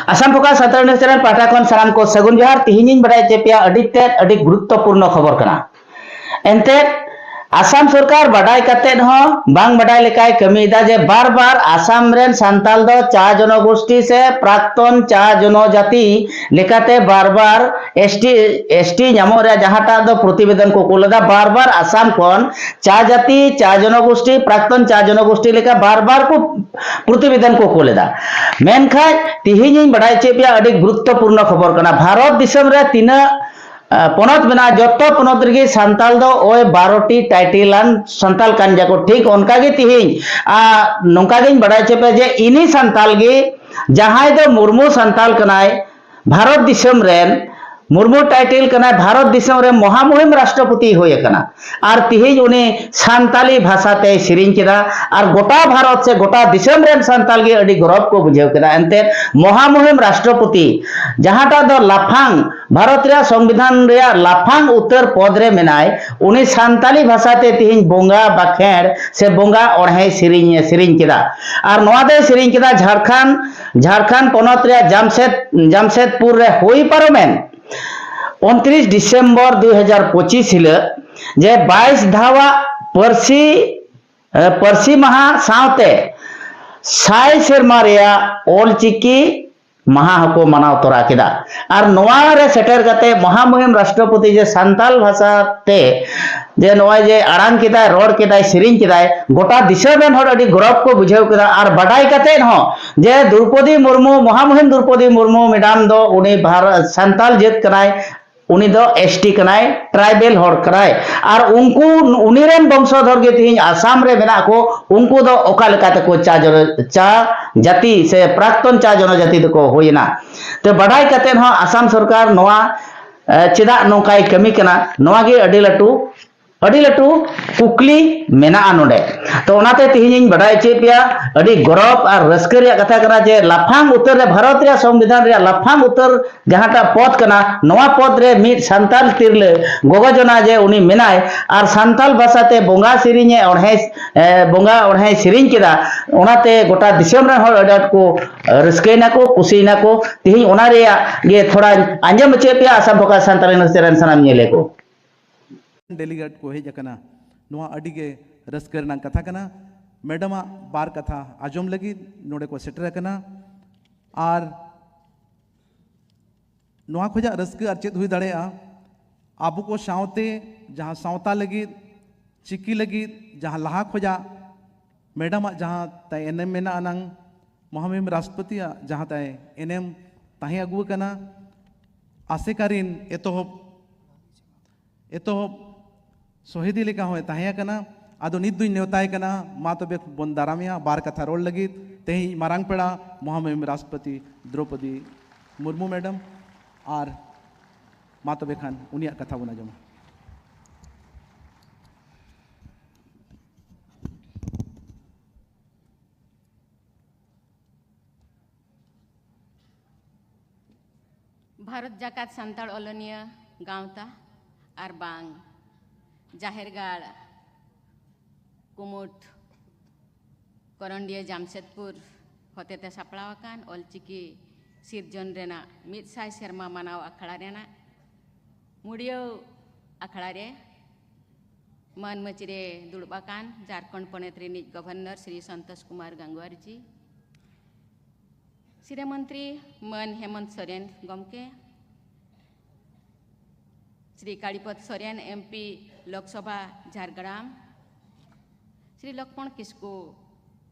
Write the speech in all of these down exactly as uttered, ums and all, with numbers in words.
Assam focus Santali news channel ᱯᱟᱦᱴᱟ ᱠᱷᱚᱱ ᱥᱟᱱᱟᱢ ᱠᱚ ᱥᱟᱹᱜᱩᱱ ᱡᱚᱦᱟᱨ᱾ ᱛᱤᱦᱤᱧ ᱤᱧ ᱵᱟᱰᱟᱭ ᱦᱚᱪᱚ ᱯᱮᱭᱟ ᱟᱹᱰᱤ ᱛᱮᱫ ᱟᱹᱰᱤ ᱜᱩᱨᱩᱛᱛᱚᱯᱩᱨᱱᱚ ᱠᱷᱚᱵᱚᱨ ᱠᱟᱱᱟ᱾ ᱮᱱᱛᱮᱫ ᱟᱥᱟᱢ ᱥᱚᱨᱠᱟᱨ ᱵᱟᱰᱟᱭ ᱠᱟᱛᱮᱫ ᱦᱚᱸ ᱵᱟᱝ ᱵᱟᱰᱟᱭ ᱞᱮᱠᱟᱭ ᱠᱟᱹᱢᱤᱭᱮᱫᱟ ᱡᱮ ᱵᱟᱨ ᱵᱟᱨ ᱟᱥᱟᱢ ᱨᱮᱱ ᱥᱟᱱᱛᱟᱞ ᱫᱚ ᱪᱟ ᱡᱚᱱᱚᱜᱳᱥᱴᱤ ᱥᱮ ᱯᱨᱟᱠᱛᱚᱱ ᱪᱟ ᱡᱚᱱᱚᱡᱟᱛᱤ ᱞᱮᱠᱟᱛᱮ ᱵᱟᱨ ᱵᱟᱨ ᱮᱥ ᱴᱤ, ᱮᱥ ᱴᱤ ᱧᱟᱢᱚᱜ ᱨᱮᱭᱟᱜ ᱡᱟᱦᱟᱸᱴᱟᱜ ᱫᱚ ᱯᱨᱚᱛᱤᱵᱮᱫᱚᱱ ᱠᱚ ᱠᱩᱞ ᱞᱮᱫᱟ, ᱵᱟᱨ ᱵᱟᱨ ᱟᱥᱟᱢ ᱠᱷᱚᱱ ᱪᱟ ᱡᱟᱹᱛᱤ, ᱪᱟ ᱡᱚᱱᱚᱜᱳᱥᱴᱤ, ᱯᱨᱟᱠᱛᱚᱱ ᱪᱟ ᱡᱚᱱᱚᱜᱳᱥᱴᱤ ᱞᱮᱠᱟ ᱵᱟᱨ ᱵᱟᱨ ᱠᱚ ᱯᱨᱚᱛᱤᱵᱮᱫᱚᱱ ᱠᱚ ᱠᱩᱞ ᱞᱮᱫᱟ᱾ ᱢᱮᱱᱠᱷᱟᱱ ᱛᱤᱦᱤᱧ ᱤᱧ ᱵᱟᱰᱟᱭ ᱦᱚᱪᱚᱭᱮᱫ ᱯᱮᱭᱟ ᱟᱹᱰᱤ ᱜᱩᱨᱩᱛᱛᱚᱯᱩᱨᱱᱚ ᱠᱷᱚᱵᱚᱨ ᱠᱟᱱᱟ᱾ ᱵᱷᱟᱨᱚᱛ ᱫᱤᱥᱚᱢ ᱨᱮ ᱛᱤᱱᱟᱹᱜ ᱟᱸ, ᱯᱚᱱᱚᱛ ᱢᱮᱱᱟᱜᱼᱟ, ᱡᱚᱛᱚ ᱯᱚᱱᱚᱛ ᱨᱮᱜᱮ ᱥᱟᱱᱛᱟᱞ ᱫᱚ ᱳᱭ ᱵᱟᱨᱚ ᱴᱤ ᱴᱟᱭᱴᱤᱞ ᱟᱱ ᱥᱟᱱᱛᱟᱞ ᱠᱟᱱ ᱜᱮᱭᱟ ᱠᱚ᱾ ᱴᱷᱤᱠ ᱚᱱᱠᱟ ᱜᱮ ᱛᱤᱦᱤᱧ ᱟᱸ, ᱱᱚᱝᱠᱟ ᱜᱤᱧ ᱵᱟᱰᱟᱭ ᱦᱚᱪᱚ ᱯᱮᱭᱟ ᱡᱮ ᱤᱱᱤ ᱥᱟᱱᱛᱟᱞ ᱜᱮ, ᱡᱟᱦᱟᱸᱭ ᱫᱚ ᱢᱩᱨᱢᱩ ᱥᱟᱱᱛᱟᱞ ᱠᱟᱱᱟᱭ, ᱵᱷᱟᱨᱚᱛ ᱫᱤᱥᱚᱢ ᱨᱮᱱ ᱢᱩᱨᱢᱩ ᱴᱟᱭᱴᱤᱞ ᱠᱟᱱᱟᱭ, ᱵᱷᱟᱨᱚᱛ ᱫᱤᱥᱚᱢ ᱨᱮ ᱢᱚᱦᱟᱢᱩᱦᱤᱢ ᱨᱟᱥᱴᱨᱚᱯᱚᱛᱤ ᱦᱩᱭ ᱟᱠᱟᱱᱟ᱾ ᱟᱨ ᱛᱤᱦᱤᱧ ᱩᱱᱤ ᱥᱟᱱᱛᱟᱞᱤ ᱵᱷᱟᱥᱟ ᱛᱮᱭ ᱥᱮᱨᱮᱧ ᱠᱮᱫᱟ᱾ ᱟᱨ ᱜᱚᱴᱟ ᱵᱷᱟᱨᱚᱛ ᱥᱮ ᱜᱚᱴᱟ ᱫᱤᱥᱚᱢ ᱨᱮᱱ ᱥᱟᱱᱛᱟᱞ ᱜᱮ ᱟᱹᱰᱤ ᱜᱚᱨᱚᱵᱽ ᱠᱚ ᱵᱩᱡᱷᱟᱹᱣ ᱠᱮᱫᱟ᱾ ᱮᱱᱛᱮᱫ ᱢᱚᱦᱟᱢᱩᱦᱤᱢ ᱨᱟᱥᱴᱨᱚᱯᱚᱛᱤ, ᱡᱟᱦᱟᱸᱴᱟᱜ ᱫᱚ ᱞᱟᱯᱷᱟᱝ, ᱵᱷᱟᱨᱚᱛ ᱨᱮᱭᱟᱜ ᱥᱚᱝᱵᱤᱫᱷᱟᱱ ᱨᱮᱭᱟᱜ ᱞᱟᱯᱷᱟᱝ ᱩᱛᱟᱹᱨ ᱯᱚᱫᱽ ᱨᱮ ᱢᱮᱱᱟᱭ, ᱩᱱᱤ ᱥᱟᱱᱛᱟᱞᱤ ᱵᱷᱟᱥᱟ ᱛᱮ ᱛᱤᱦᱤᱧ ᱵᱚᱸᱜᱟ ᱵᱟᱠᱷᱮᱲ ᱥᱮ ᱵᱚᱸᱜᱟ ᱚᱬᱦᱮ ᱥᱮᱨᱮᱧ ᱮ ᱥᱮᱨᱮᱧ ᱠᱮᱫᱟ᱾ ᱟᱨ ᱱᱚᱣᱟ ᱫᱚᱭ ᱥᱮᱨᱮᱧ ᱠᱮᱫᱟ ᱡᱷᱟᱲᱠᱷᱚᱸᱰ, ᱡᱷᱟᱲᱠᱷᱚᱸᱰ ᱯᱚᱱᱚᱛ ᱨᱮᱭᱟᱜ ᱡᱟᱢᱥᱮᱫ-, ᱡᱟᱢᱥᱮᱫᱽᱯᱩᱨ ᱨᱮ ᱦᱩᱭ ᱯᱟᱨᱚᱢᱮᱱ ᱩᱱᱛᱨᱤᱥ ᱰᱤᱥᱮᱢᱵᱚᱨ ᱫᱩ ᱦᱟᱡᱟᱨ ᱯᱚᱸᱪᱤᱥ ᱦᱤᱞᱳᱜ, ᱡᱮ ᱵᱟᱭᱤᱥ ᱫᱷᱟᱣᱟᱜ ᱯᱟᱹᱨᱥᱤ, ᱮ, ᱯᱟᱹᱨᱥᱤ ᱢᱟᱦᱟ ᱥᱟᱶᱛᱮ ᱥᱟᱭ ᱥᱮᱨᱢᱟ ᱨᱮᱭᱟᱜ ᱚᱞ ᱪᱤᱠᱤ ᱢᱟᱦᱟ ᱦᱚᱸᱠᱚ ᱢᱟᱱᱟᱣ ᱛᱚᱨᱟ ᱠᱮᱫᱟ᱾ ᱟᱨ ᱱᱚᱣᱟ ᱨᱮ ᱥᱮᱴᱮᱨ ᱠᱟᱛᱮ ᱢᱚᱦᱟᱢᱩᱦᱤᱢ ᱨᱟᱥᱴᱨᱚᱯᱚᱛᱤ ᱡᱮ ᱥᱟᱱᱛᱟᱞ ᱵᱷᱟᱥᱟ ᱛᱮ ᱡᱮ ᱱᱚᱜᱼᱚᱭ ᱡᱮ ᱟᱲᱟᱝ ᱠᱮᱫᱟᱭ, ᱨᱚᱲ ᱠᱮᱫᱟᱭ, ᱥᱮᱨᱮᱧ ᱠᱮᱫᱟᱭ, ᱜᱚᱴᱟ ᱫᱤᱥᱚᱢ ᱨᱮᱱ ᱦᱚᱲ ᱟᱹᱰᱤ ᱜᱚᱨᱚᱵᱽ ᱠᱚ ᱵᱩᱡᱷᱟᱹᱣ ᱠᱮᱫᱟ᱾ ᱟᱨ ᱵᱟᱰᱟᱭ ᱠᱟᱛᱮ ᱦᱚᱸ ᱡᱮ ᱫᱨᱚᱣᱯᱚᱫᱤ ᱢᱩᱨᱢᱩ, ᱢᱚᱦᱟᱢᱩᱦᱤᱢ ᱫᱨᱚᱣᱯᱚᱫᱤ ᱢᱩᱨᱢᱩ ᱢᱮᱰᱟᱢ ᱫᱚ ᱩᱱᱤ ᱵᱷᱟᱨ-, ᱥᱟᱱᱛᱟᱞ ᱡᱟᱹᱛ ᱠᱟᱱᱟᱭ, ᱩᱱᱤ ᱫᱚ ᱮᱥ ᱴᱤ ᱠᱟᱱᱟᱭ, ᱴᱨᱟᱭᱵᱮᱞ ᱦᱚᱲ ᱠᱟᱱᱟᱭ᱾ ᱟᱨ ᱩᱱᱠᱩ, ᱩᱱᱤ ᱨᱮᱱ ᱵᱚᱝᱥᱚᱫᱷᱚᱨ ᱜᱮ ᱛᱮᱦᱮᱧ ᱟᱥᱟᱢ ᱨᱮ ᱢᱮᱱᱟᱜ ᱠᱚ, ᱩᱱᱠᱩ ᱫᱚ ᱚᱠᱟ ᱞᱮᱠᱟ ᱛᱮᱠᱚ ᱪᱟ ᱡᱚᱱᱚ-, ᱪᱟ ᱡᱟᱹᱛᱤ ᱥᱮ ᱯᱨᱟᱠᱛᱚᱱ ᱪᱟ ᱡᱚᱱᱚᱡᱟᱹᱛᱤ ᱫᱚᱠᱚ ᱦᱩᱭᱮᱱᱟ? ᱛᱚ ᱵᱟᱰᱟᱭ ᱠᱟᱛᱮ ᱦᱚᱸ ᱟᱥᱟᱢ ᱥᱚᱨᱠᱟᱨ ᱱᱚᱣᱟ, ᱮ, ᱪᱮᱫᱟᱜ ᱱᱚᱝᱠᱟᱭ ᱠᱟᱹᱢᱤ ᱠᱟᱱᱟ, ᱱᱚᱣᱟ ᱜᱮ ᱟᱹᱰᱤ ᱞᱟᱹᱴᱩ ᱟᱹᱰᱤ ᱞᱟᱹᱴᱩ ᱠᱩᱠᱞᱤ ᱢᱮᱱᱟᱜᱼᱟ ᱱᱚᱰᱮ᱾ ᱛᱚ ᱚᱱᱟᱛᱮ ᱛᱮᱦᱮᱧ ᱤᱧ ᱵᱟᱰᱟᱭ ᱦᱚᱪᱚᱭᱮᱫ ᱯᱮᱭᱟ, ᱟᱹᱰᱤ ᱜᱚᱨᱚᱵᱽ ᱟᱨ ᱨᱟᱹᱥᱠᱟᱹ ᱨᱮᱭᱟᱜ ᱠᱟᱛᱷᱟ ᱠᱟᱱᱟ ᱡᱮ ᱞᱟᱯᱷᱟᱝ ᱩᱛᱟᱹᱨ ᱨᱮ, ᱵᱷᱟᱨᱚᱛ ᱨᱮᱭᱟᱜ ᱥᱚᱝᱵᱤᱫᱷᱟᱱ ᱨᱮᱭᱟᱜ ᱞᱟᱯᱷᱟᱝ ᱩᱛᱟᱹᱨ ᱡᱟᱦᱟᱸᱴᱟᱜ ᱯᱚᱫ ᱠᱟᱱᱟ, ᱱᱚᱣᱟ ᱯᱚᱫ ᱨᱮ ᱢᱤᱫ ᱥᱟᱱᱛᱟᱲ ᱛᱤᱨᱞᱟᱹ ᱜᱚᱜᱚ ᱡᱚᱱᱟ ᱡᱮ ᱩᱱᱤ ᱢᱮᱱᱟᱭ ᱟᱨ ᱥᱟᱱᱛᱟᱲ ᱵᱷᱟᱥᱟ ᱛᱮ ᱵᱚᱸᱜᱟ ᱥᱮᱨᱮᱧ ᱮ ᱚᱬᱦᱮ, ᱮ, ᱵᱚᱸᱜᱟ ᱚᱬᱦᱮᱭ ᱥᱮᱨᱮᱧ ᱠᱮᱫᱟ, ᱚᱱᱟᱛᱮ ᱜᱚᱴᱟ ᱫᱤᱥᱚᱢ ᱨᱮᱱ ᱦᱚᱲ ᱟᱹᱰᱤ ᱟᱸᱴ ᱠᱚ ᱨᱟᱹᱥᱠᱟᱹᱭᱮᱱᱟ ᱠᱚ, ᱠᱩᱥᱤᱭᱮᱱᱟ ᱠᱚ᱾ ᱛᱮᱦᱮᱧ ᱚᱱᱟ ᱨᱮᱭᱟᱜ ᱜᱮ ᱛᱷᱚᱲᱟᱧ ᱟᱸᱡᱚᱢ ᱦᱚᱪᱚᱭᱮᱫ ᱯᱮᱭᱟ, ᱟᱥᱟᱢ ᱯᱷᱳᱠᱟᱥ ᱥᱟᱱᱛᱟᱲᱤ ᱤᱭᱩᱱᱤᱵᱷᱟᱨᱥᱤᱴᱤ ᱨᱮᱱ ᱥᱟᱱᱟᱢ ᱧᱮᱞᱮ ᱠᱚ᱾ ᱰᱮᱞᱤᱜᱮᱴ ᱠᱚ ᱦᱮᱡ ᱟᱠᱟᱱᱟ᱾ ᱱᱚᱣᱟ ᱟᱹᱰᱤ ᱜᱮ ᱨᱟᱹᱥᱠᱟᱹ ᱨᱮᱱᱟᱜ ᱠᱟᱛᱷᱟ ᱠᱟᱱᱟ᱾ ᱢᱮᱰᱟᱢᱟᱜ ᱵᱟᱨ ᱠᱟᱛᱷᱟ ᱟᱸᱡᱚᱢ ᱞᱟᱹᱜᱤᱫ ᱱᱚᱰᱮ ᱠᱚ ᱥᱮᱴᱮᱨ ᱟᱠᱟᱱᱟ᱾ ᱟᱨ ᱱᱚᱣᱟ ᱠᱷᱚᱱᱟᱜ ᱨᱟᱹᱥᱠᱟᱹ ᱟᱨ ᱪᱮᱫ ᱦᱩᱭ ᱫᱟᱲᱮᱭᱟᱜᱼᱟ? ᱟᱵᱚ ᱠᱚ ᱥᱟᱶᱛᱮ ᱡᱟᱦᱟᱸ ᱥᱟᱶᱛᱟ ᱞᱟᱹᱜᱤᱫ, ᱪᱤᱠᱤ ᱞᱟᱹᱜᱤᱫ ᱡᱟᱦᱟᱸ ᱞᱟᱦᱟ ᱠᱷᱚᱱᱟᱜ ᱢᱮᱰᱟᱢᱟᱜ ᱡᱟᱦᱟᱸ ᱛᱟᱭ ᱮᱱᱮᱢ ᱢᱮᱱᱟᱜ ᱟᱱᱟᱝ, ᱢᱚᱦᱟᱢᱚᱦᱤᱢ ᱨᱟᱥᱴᱨᱚᱯᱚᱛᱤᱭᱟᱜ ᱡᱟᱦᱟᱸ ᱛᱟᱭ ᱮᱱᱮᱢ ᱛᱟᱦᱮᱸ ᱟᱹᱜᱩ ᱟᱠᱟᱱᱟ, ᱟᱥᱮᱠᱟ ᱨᱤᱱ ᱮᱛᱚᱦᱚᱵ ᱮᱛᱚᱦᱚᱵ ᱥᱚᱦᱮᱫᱤ ᱞᱮᱠᱟ ᱦᱚᱸᱭ ᱛᱟᱦᱮᱸ ᱟᱠᱟᱱᱟ᱾ ᱟᱫᱚ ᱱᱤᱛ ᱫᱩᱧ ᱱᱮᱣᱛᱟᱭ ᱠᱟᱱᱟ, ᱢᱟ ᱛᱚᱵᱮ ᱵᱚᱱ ᱫᱟᱨᱟᱢᱮᱭᱟ ᱵᱟᱨ ᱠᱟᱛᱷᱟ ᱨᱚᱲ ᱞᱟᱹᱜᱤᱫ ᱛᱮᱦᱮᱧ ᱢᱟᱨᱟᱝ ᱯᱮᱲᱟ ᱢᱚᱦᱟᱢᱚᱦᱤᱢ ᱨᱟᱥᱴᱨᱚᱯᱚᱛᱤ ᱫᱨᱚᱣᱯᱚᱫᱤ ᱢᱩᱨᱢᱩ ᱢᱮᱰᱟᱢ᱾ ᱟᱨ ᱢᱟ ᱛᱚᱵᱮ ᱠᱷᱟᱱ ᱩᱱᱤᱭᱟᱜ ᱠᱟᱛᱷᱟ ᱵᱚᱱ ᱟᱸᱡᱚᱢᱟ᱾ ᱵᱷᱟᱨᱚᱛ ᱡᱟᱠᱟᱛ ᱥᱟᱱᱛᱟᱲ ᱚᱞᱚᱱᱤᱭᱟᱹ ᱜᱟᱶᱛᱟ ᱟᱨ ᱵᱟᱝ ᱡᱟᱦᱮᱨ ᱜᱟᱲ ᱠᱩᱢᱩᱴ ᱠᱚᱨᱚᱱᱰᱤᱭᱟᱹ ᱡᱟᱢᱥᱮᱫᱽᱯᱩᱨ ᱦᱚᱛᱮᱛᱮ ᱥᱟᱯᱲᱟᱣ ᱟᱠᱟᱱ ᱚᱞᱪᱤᱠᱤ ᱥᱤᱨᱡᱚᱱ ᱨᱮᱱᱟᱜ ᱢᱤᱫ ᱥᱟᱭ ᱥᱮᱨᱢᱟ ᱢᱟᱱᱟᱣ ᱟᱠᱷᱲᱟ ᱨᱮᱱᱟᱜ ᱢᱩᱲᱭᱟᱹᱣ ᱟᱠᱷᱲᱟ ᱨᱮ ᱢᱟᱹᱱ ᱢᱟᱹᱪᱤ ᱨᱮ ᱫᱩᱲᱩᱵ ᱟᱠᱟᱱ ᱡᱷᱟᱨᱠᱷᱚᱸᱰ ᱯᱚᱱᱚᱛ ᱨᱤᱱᱤᱡ ᱜᱚᱵᱷᱚᱨᱱᱚᱨ ᱥᱨᱤ ᱥᱚᱱᱛᱳᱥ ᱠᱩᱢᱟᱨ ᱜᱟᱝᱜᱩᱣᱟᱨ ᱡᱤ, ᱥᱤᱨᱟᱹ ᱢᱚᱱᱛᱨᱤ ᱢᱟᱹᱱ ᱦᱮᱢᱚᱱᱛ ᱥᱚᱨᱮᱱ ᱜᱚᱢᱠᱮ, ᱥᱨᱤ ᱠᱟᱲᱤᱯᱚᱫ Soren, MP Lok Sabha Jhargram, Shri Laxman Kisku,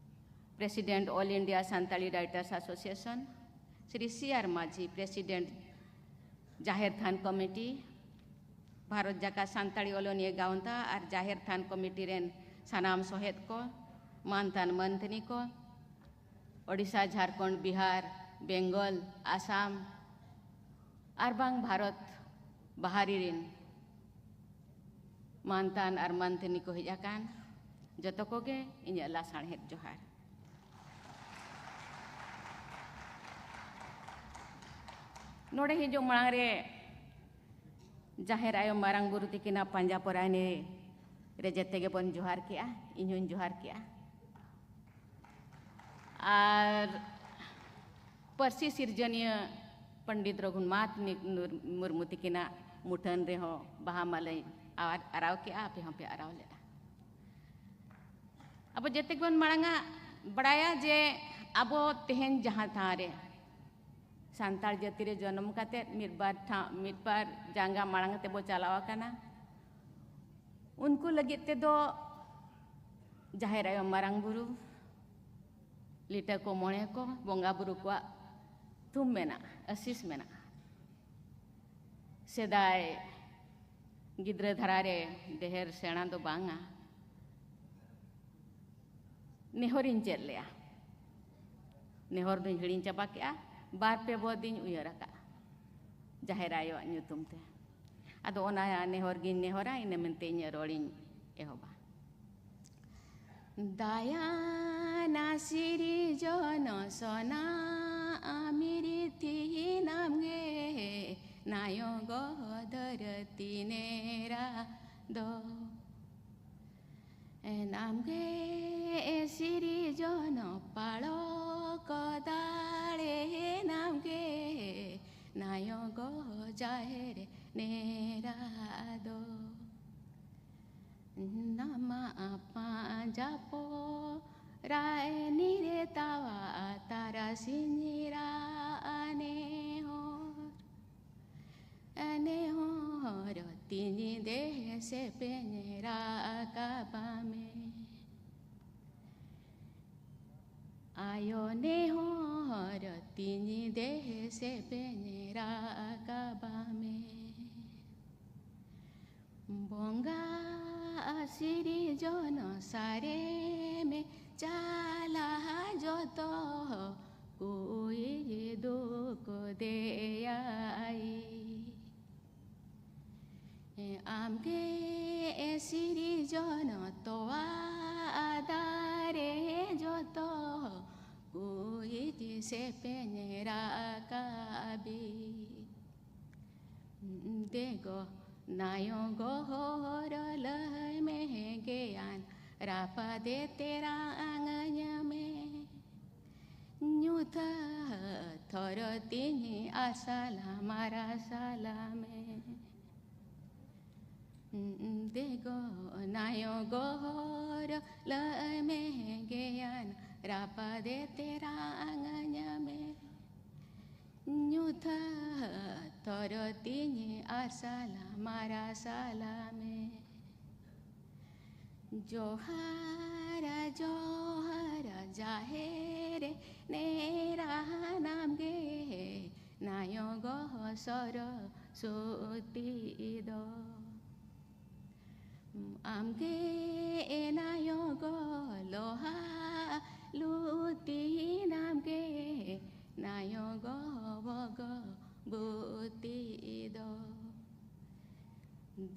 president all India Santali writers association, Shri C R Majhi, president ᱡᱟᱦᱮᱨ ᱛᱷᱟᱱ ᱠᱚᱢᱤᱴᱤ, ᱵᱷᱟᱨᱚᱛ ᱡᱟᱠᱟᱛ ᱥᱟᱱᱛᱟᱲᱤ ᱚᱞᱚᱱᱤᱭᱟᱹ ᱜᱟᱶᱛᱟ ᱟᱨ ᱡᱟᱦᱮᱨ ᱛᱷᱟᱱ ᱠᱚᱢᱤᱴᱤ ᱨᱮᱱ ᱥᱟᱱᱟᱢ ᱥᱚᱦᱮᱫ ᱠᱚ, ᱢᱟᱱᱛᱟᱱ ᱢᱟᱱᱛᱟᱹᱱᱤ ᱠᱚ, ᱳᱰᱤᱥᱟ, ᱡᱷᱟᱲᱠᱷᱚᱸᱰ, ᱵᱤᱦᱟᱨ, ᱵᱮᱝᱜᱚᱞ, ᱟᱥᱟᱢ ᱟᱨ ᱵᱟᱝ ᱵᱷᱟᱨᱚᱛ ᱵᱟᱦᱟᱨᱤ ᱨᱮᱱ ᱢᱟᱱᱛᱟᱱ ᱟᱨ ᱢᱟᱱᱛᱟᱹᱱᱤ ᱠᱚ ᱦᱮᱡ ᱟᱠᱟᱱ ᱡᱚᱛᱚ ᱠᱚᱜᱮ ᱤᱧᱟᱹᱜ ᱞᱟᱥᱟᱬᱦᱮᱫ ᱡᱚᱦᱟᱨ᱾ ᱱᱚᱰᱮ ᱦᱤᱡᱩᱜ ᱢᱟᱲᱟᱝ ᱨᱮ ᱡᱟᱦᱮᱨ ᱟᱭᱳ ᱢᱟᱨᱟᱝ ᱵᱩᱨᱩ ᱛᱤᱠᱤᱱᱟᱜ ᱯᱟᱸᱡᱟ ᱯᱚᱨᱟᱭᱱᱤ ᱨᱮ ᱡᱮᱛᱮ ᱜᱮᱵᱚᱱ ᱡᱚᱦᱟᱨ ᱠᱮᱜᱼᱟ, ᱤᱧ ᱦᱚᱧ ᱡᱚᱦᱟᱨ ᱠᱮᱜᱼᱟ᱾ ᱟᱨ ᱯᱟᱹᱨᱥᱤ ᱥᱤᱨᱡᱚᱱᱤᱭᱟᱹ ᱯᱚᱱᱰᱤᱛ ᱨᱚᱜᱷᱩᱱᱟᱛᱷ ᱢᱩᱨᱢᱩ ᱛᱤᱠᱤᱱᱟᱜ ᱢᱩᱴᱷᱟᱹᱱ ᱨᱮᱦᱚᱸ ᱵᱟᱦᱟ ᱢᱟᱞᱟᱧ ᱟᱨᱟᱣ ᱠᱮᱜᱼᱟ, ᱟᱯᱮ ᱦᱚᱸᱯᱮ ᱟᱨᱟᱣ ᱞᱮᱫᱼᱟ᱾ ᱟᱵᱚ ᱡᱮᱛᱮ ᱜᱮᱵᱚᱱ ᱢᱟᱲᱟᱝᱟ ᱵᱟᱲᱟᱭᱟ ᱡᱮ ᱟᱵᱚ ᱛᱮᱦᱮᱧ ᱡᱟᱦᱟᱸ ᱴᱷᱟᱶ ᱨᱮ ᱥᱟᱱᱛᱟᱲ ᱡᱟᱹᱛᱤ ᱨᱮ ᱡᱚᱱᱚᱢ ᱠᱟᱛᱮ ᱢᱤᱫ ᱵᱟᱨ ᱴᱷᱟᱶ, ᱢᱤᱫ ᱵᱟᱨ ᱡᱟᱸᱜᱟ ᱢᱟᱲᱟᱝ ᱛᱮᱵᱚ ᱪᱟᱞᱟᱣ ᱟᱠᱟᱱᱟ, ᱩᱱᱠᱩ ᱞᱟᱹᱜᱤᱫ ᱛᱮᱫᱚ ᱡᱟᱦᱮᱨ ᱟᱭᱳ ᱢᱟᱨᱟᱝ ᱵᱩᱨᱩ, ᱞᱤᱴᱟᱹ ᱠᱚ ᱢᱚᱬᱮ ᱠᱚ ᱵᱚᱸᱜᱟ ᱵᱩᱨᱩ ᱠᱚᱣᱟᱜ ᱛᱷᱩᱢ ᱢᱮᱱᱟᱜᱼᱟ, ᱟᱥᱤᱥ ᱢᱮᱱᱟᱜᱼᱟ᱾ ᱥᱮᱫᱟᱭ ᱜᱤᱫᱽᱨᱟᱹ ᱫᱷᱟᱨᱟ ᱨᱮ ᱰᱷᱮᱨ ᱥᱮᱬᱟ ᱫᱚ ᱵᱟᱝᱟ, ᱱᱮᱦᱚᱨᱤᱧ ᱪᱮᱫ ᱞᱮᱜᱼᱟ᱾ ᱱᱮᱦᱚᱨ ᱫᱩᱧ ᱦᱤᱲᱤᱧ ᱪᱟᱵᱟ ᱠᱮᱜᱼᱟ, ᱵᱟᱨ ᱯᱮ ᱵᱚᱫᱤᱧ ᱩᱭᱦᱟᱹᱨ ᱟᱠᱟᱜᱼᱟ ᱡᱟᱦᱮᱨ ᱟᱭᱳᱣᱟᱜ ᱧᱩᱛᱩᱢ ᱛᱮ᱾ ᱟᱫᱚ ᱚᱱᱟ ᱱᱮᱦᱚᱨ ᱜᱤᱧ ᱱᱮᱦᱚᱨᱟ, ᱤᱱᱟᱹ ᱢᱮᱱᱛᱮ ᱤᱧᱟᱹᱜ ᱨᱚᱲᱤᱧ ᱮᱦᱚᱵᱟ᱾ ᱫᱟᱭᱟᱱᱟ ᱥᱤᱨᱤᱡᱚᱱ ᱥᱚᱱᱟ ᱟᱢᱤᱨᱤ ᱛᱤᱦᱤᱱᱟᱢ ᱜᱮ ᱱᱟᱭᱚ ᱜᱚᱫᱚᱨ ᱛᱤᱱᱮᱨᱟ ᱫᱚ᱾ ᱮᱱᱟᱢ ᱜᱮ ᱥᱤᱨᱤᱡᱚᱱ ᱯᱟᱲᱚᱠ ᱫᱟᱲᱮ ᱮᱱᱟᱢ ᱜᱮ ᱱᱟᱭᱚ ᱜᱚ ᱡᱟᱦᱮᱨ ᱱᱮᱨᱟ ᱫᱚ᱾ ᱱᱟᱢᱟ ᱯᱟᱸᱡᱟ ᱯᱚᱨᱟᱭᱱᱤ ᱨᱮ ᱛᱟᱣᱟ ᱛᱟᱨᱟᱥᱤᱧ ᱨᱟᱜ ᱱᱮᱦᱚᱨ᱾ ᱱᱮᱦᱚᱨ ᱛᱤᱧ ᱫᱮᱦᱮ ᱥᱮᱯᱮᱧ ᱨᱟᱠᱟᱵᱟ ᱢᱮ᱾ ᱟᱭᱳ ᱱᱮᱦᱚᱨ ᱛᱤᱧ ᱫᱮᱦᱮ ᱥᱮᱯᱮᱧ ᱨᱟᱠᱟᱵᱟ ᱢᱮ᱾ ᱵᱚᱸᱜᱟ ᱥᱤᱨᱤᱡᱚᱱ ᱥᱟᱨᱮ ᱢᱮ ᱪᱟᱞᱟ ᱡᱚᱛᱚ ᱠᱩᱭ ᱫᱩᱠ ᱫᱮᱭᱟᱭ᱾ ᱟᱢᱜᱮ ᱥᱮᱯᱮᱧ ᱨᱟᱠᱟᱵᱤ᱾ ᱫᱮᱜᱚ ᱱᱟᱭᱚᱜᱚ ᱦᱚᱨ ᱞᱟᱹᱭ ᱢᱮ ᱜᱮᱭᱟᱱ ᱨᱟᱯᱟᱫᱮ ᱛᱮᱨᱟᱝ ᱟᱹᱧ ᱢᱮ᱾ ᱧᱩᱛᱟᱹ ᱛᱷᱚᱨᱚ ᱛᱤᱧ ᱟᱥᱟᱞᱟ ᱢᱟᱨᱟᱥᱟᱞᱟ ᱢᱮ᱾ ᱫᱮᱜᱚ ᱱᱟᱭᱚᱜᱚ ᱦᱚᱨ ᱞᱟᱹᱭ ᱢᱮ ᱜᱮᱭᱟᱱ ᱨᱟᱯᱟᱫᱮ ᱛᱮᱨᱟᱝ ᱟᱹᱧ ᱢᱮ᱾ ᱧᱩᱛᱟᱹ ᱛᱷᱚᱨᱚ ᱛᱤᱧ ᱟᱥᱟᱞᱟ ᱢᱟᱨᱟᱥᱟᱞᱟ ᱢᱮ᱾ ᱡᱚᱦᱟᱨ ᱡᱚᱦᱟᱨ ᱡᱟᱦᱮᱨ ᱱᱮᱨᱟᱱᱟᱢ ᱜᱮ ᱱᱟᱭᱚᱜᱚ ᱥᱚᱨᱚᱥᱚᱛᱤ ᱫᱚ᱾ ᱟᱢᱜᱮ ᱮ ᱱᱟᱭᱚᱜᱚ ᱞᱚᱦᱟ ᱞᱩᱛᱤᱱᱟᱢ ᱜᱮ ᱱᱟᱭᱚᱜᱚ ᱵᱷᱚᱜᱚᱵᱚᱛᱤ ᱫᱚ᱾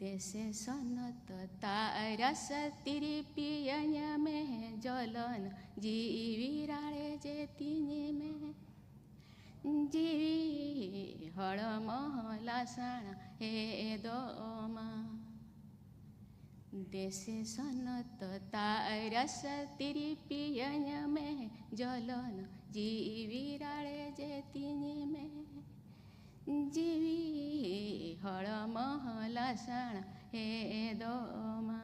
ᱫᱮᱥᱮ ᱥᱚᱱᱚᱛ ᱛᱟᱨᱟᱥ ᱛᱤᱨᱯᱤᱭᱟᱹᱧ ᱢᱮ ᱡᱚᱞᱚᱱ ᱡᱤᱣᱤ ᱨᱟᱲᱮᱡᱮ ᱛᱤᱧ ᱢᱮ᱾ ᱡᱤᱣᱤ ᱦᱚᱲᱢᱚ ᱞᱟᱥᱟᱬ ᱦᱮᱫᱚᱜ ᱢᱟ᱾ ᱫᱮᱥᱮ ᱥᱚᱱᱚᱛ ᱛᱟᱨᱟᱥ ᱛᱤᱨᱯᱤᱭᱟᱹᱧ ᱢᱮ ᱡᱚᱞᱚᱱ ᱡᱤᱣᱤ ᱨᱟᱲᱮᱡᱮ ᱛᱤᱧ ᱢᱮ᱾ ᱡᱤᱣᱤ ᱦᱚᱲᱢᱚ ᱞᱟᱥᱟᱬ ᱦᱮᱫᱚᱜ ᱢᱟ᱾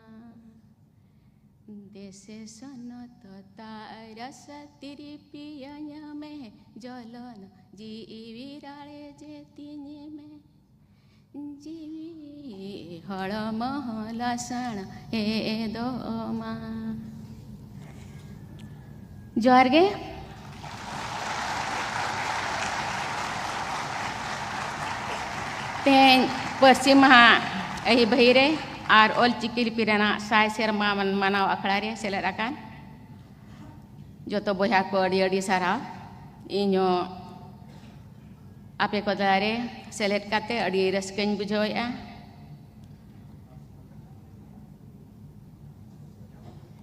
ᱫᱮᱥᱮ ᱥᱚᱱᱚᱛ ᱛᱟᱨᱟᱥ ᱛᱤᱨᱯᱤᱭᱟᱹᱧ ᱢᱮ ᱡᱚᱞᱚᱱ ᱡᱤᱣᱤ ᱨᱟᱲᱮᱡᱮ ᱛᱤᱧ ᱢᱮ᱾ ᱡᱤᱣᱤ ᱦᱚᱲᱢᱚ ᱞᱟᱥᱟᱬ ᱦᱮᱫᱚᱜ ᱢᱟ᱾ ᱡᱚᱦᱟᱨ ᱜᱮ᱾ ᱛᱮᱦᱮᱧ ᱯᱟᱹᱨᱥᱤ ᱢᱟᱦᱟ ᱟᱹᱦᱤ ᱵᱟᱹᱦᱤ ᱨᱮ ᱟᱨ ᱚᱞ ᱪᱤᱠᱤ ᱞᱤᱯᱤ ᱨᱮᱱᱟᱜ ᱥᱟᱭ ᱥᱮᱨᱢᱟ ᱢᱟᱱᱟᱣ ᱟᱠᱷᱲᱟ ᱨᱮ ᱥᱮᱞᱮᱫ ᱟᱠᱟᱱ ᱡᱚᱛᱚ ᱵᱚᱭᱦᱟ ᱠᱚ ᱟᱹᱰᱤ ᱟᱹᱰᱤ ᱥᱟᱨᱦᱟᱣ᱾ ᱤᱧ ᱦᱚᱸ ᱟᱯᱮ ᱠᱚ ᱛᱟᱞᱟ ᱨᱮ ᱥᱮᱞᱮᱫ ᱠᱟᱛᱮ ᱟᱹᱰᱤ ᱨᱟᱹᱥᱠᱟᱹᱧ ᱵᱩᱡᱷᱟᱹᱣᱮᱫᱼᱟ᱾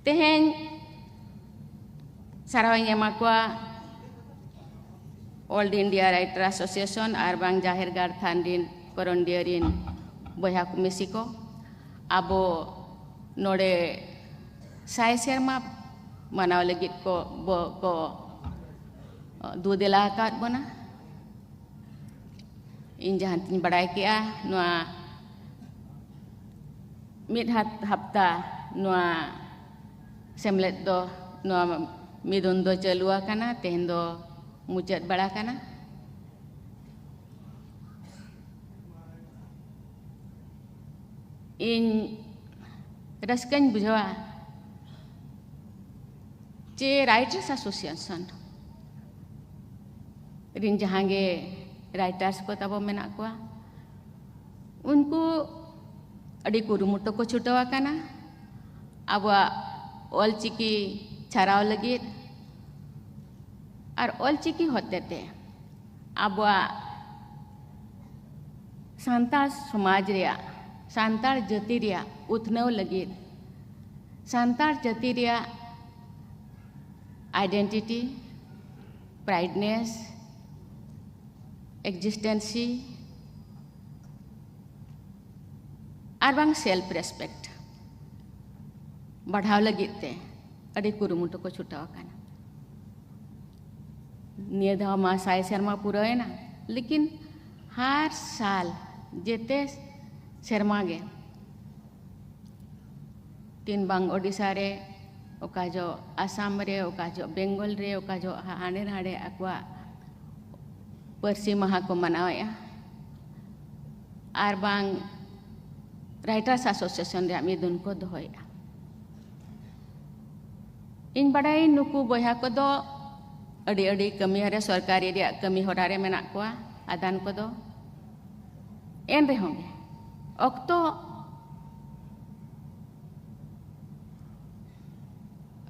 ᱛᱮᱦᱮᱧ ᱥᱟᱨᱦᱟᱣᱤᱧ ᱮᱢᱟ ᱠᱚᱣᱟ All India Writer Association ᱟᱨ ᱵᱟᱝ ᱡᱟᱦᱮᱨ ᱜᱟᱲ ᱛᱷᱟᱱ ᱨᱤᱱ ᱠᱚᱨᱚᱱᱰᱤᱭᱟᱹ ᱨᱤᱱ ᱵᱚᱭᱦᱟ ᱠᱚ ᱢᱤᱥᱤ ᱠᱚ, ᱟᱵᱚ ᱱᱚᱰᱮ ᱥᱟᱭ ᱥᱮᱨᱢᱟ ᱢᱟᱱᱟᱣ ᱞᱟᱹᱜᱤᱫ ᱠᱚ ᱵᱚ-, ᱠᱚ ᱫᱩ ᱫᱮᱞᱟ ᱟᱠᱟᱫ ᱵᱚᱱᱟ᱾ ᱤᱧ ᱡᱟᱦᱟᱸ ᱛᱤᱧ ᱵᱟᱲᱟᱭ ᱠᱮᱜᱼᱟ, ᱱᱚᱣᱟ ᱢᱤᱫ ᱦᱟᱯ-, ᱦᱟᱯᱛᱟ ᱱᱚᱣᱟ ᱥᱮᱢᱞᱮᱫ ᱫᱚ, ᱱᱚᱣᱟ ᱢᱤᱫᱩᱱ ᱫᱚ ᱪᱟᱹᱞᱩ ᱟᱠᱟᱱᱟ, ᱛᱮᱦᱮᱧ ᱫᱚ ᱢᱩᱪᱟᱹᱫ ᱵᱟᱲᱟ ᱠᱟᱱᱟ᱾ ᱤᱧ ᱨᱟᱹᱥᱠᱟᱹᱧ ᱵᱩᱡᱷᱟᱹᱣᱟ ᱡᱮ Writers Association ᱨᱤᱱ ᱡᱟᱦᱟᱸ ᱜᱮ writers ᱠᱚ ᱛᱟᱵᱚ ᱢᱮᱱᱟᱜ ᱠᱚᱣᱟ, ᱩᱱᱠᱩ ᱟᱹᱰᱤ ᱠᱩᱨᱩᱢᱩᱴᱩ ᱠᱚ ᱪᱷᱩᱴᱟᱹᱣ ᱟᱠᱟᱱᱟ ᱟᱵᱚᱣᱟᱜ ᱚᱞᱪᱤᱠᱤ ᱪᱷᱟᱨᱟᱣ ᱞᱟᱹᱜᱤᱫ᱾ ᱟᱨ ᱚᱞᱪᱤᱠᱤ ᱦᱚᱛᱮᱛᱮ ᱟᱵᱚᱣᱟᱜ ᱥᱟᱱᱛᱟᱲ ᱥᱚᱢᱟᱡᱽ ᱨᱮᱭᱟᱜ, ᱥᱟᱱᱛᱟᱲ ᱡᱟᱹᱛᱤ ᱨᱮᱭᱟᱜ ᱩᱛᱱᱟᱹᱣ ᱞᱟᱹᱜᱤᱫ, ᱥᱟᱱᱛᱟᱲ ᱡᱟᱹᱛᱤ ᱨᱮᱭᱟᱜ identity, prideness, existency ᱟᱨ ᱵᱟᱝ self respect ᱵᱟᱲᱦᱟᱣ ᱞᱟᱹᱜᱤᱫ ᱛᱮ ᱟᱹᱰᱤ ᱠᱩᱨᱩᱢᱩᱴᱩ ᱠᱚ ᱪᱷᱩᱴᱟᱹᱣ ᱟᱠᱟᱱᱟ᱾ ᱱᱤᱭᱟᱹ ᱫᱷᱟᱣ ᱢᱟ ᱥᱟᱭ ᱥᱮᱨᱢᱟ ᱯᱩᱨᱟᱹᱣᱮᱱᱟ, ᱞᱮᱠᱤᱱ ᱦᱟᱨ ᱥᱟᱞ ᱡᱮᱛᱮ ᱥᱮᱨᱢᱟ ᱜᱮ ᱛᱤᱱ ᱵᱟᱝ ᱳᱰᱤᱥᱟ ᱨᱮ, ᱚᱠᱟ ᱡᱚᱦᱚᱜ ᱟᱥᱟᱢ ᱨᱮ, ᱚᱠᱟ ᱡᱚᱦᱚᱜ ᱵᱮᱝᱜᱚᱞ ᱨᱮ, ᱚᱠᱟ ᱡᱚᱦᱚᱜ ᱦᱟ-, ᱦᱟᱸᱰᱮ ᱱᱟᱰᱮ ᱟᱠᱚᱣᱟᱜ ᱯᱟᱹᱨᱥᱤ ᱢᱟᱦᱟ ᱠᱚ ᱢᱟᱱᱟᱣᱮᱫᱼᱟ᱾ ᱟᱨ ᱵᱟᱝ Writers Association ᱨᱮᱭᱟᱜ ᱢᱤᱫᱩᱱ ᱠᱚ ᱫᱚᱦᱚᱭᱮᱫᱼᱟ᱾ ᱤᱧ ᱵᱟᱰᱟᱭᱟᱹᱧ ᱱᱩᱠᱩ ᱵᱚᱭᱦᱟ ᱠᱚᱫᱚ ᱟᱹᱰᱤ ᱟᱹᱰᱤ ᱠᱟᱹᱢᱤ ᱦᱚᱨᱟ, ᱥᱚᱨᱠᱟᱨᱤ ᱨᱮᱭᱟᱜ ᱠᱟᱹᱢᱤ ᱦᱚᱨᱟ ᱨᱮ ᱢᱮᱱᱟᱜ ᱠᱚᱣᱟ, ᱟᱫᱟᱱ ᱠᱚᱫᱚ᱾ ᱮᱱ ᱨᱮᱦᱚᱸ ᱜᱮ ᱚᱠᱛᱚ,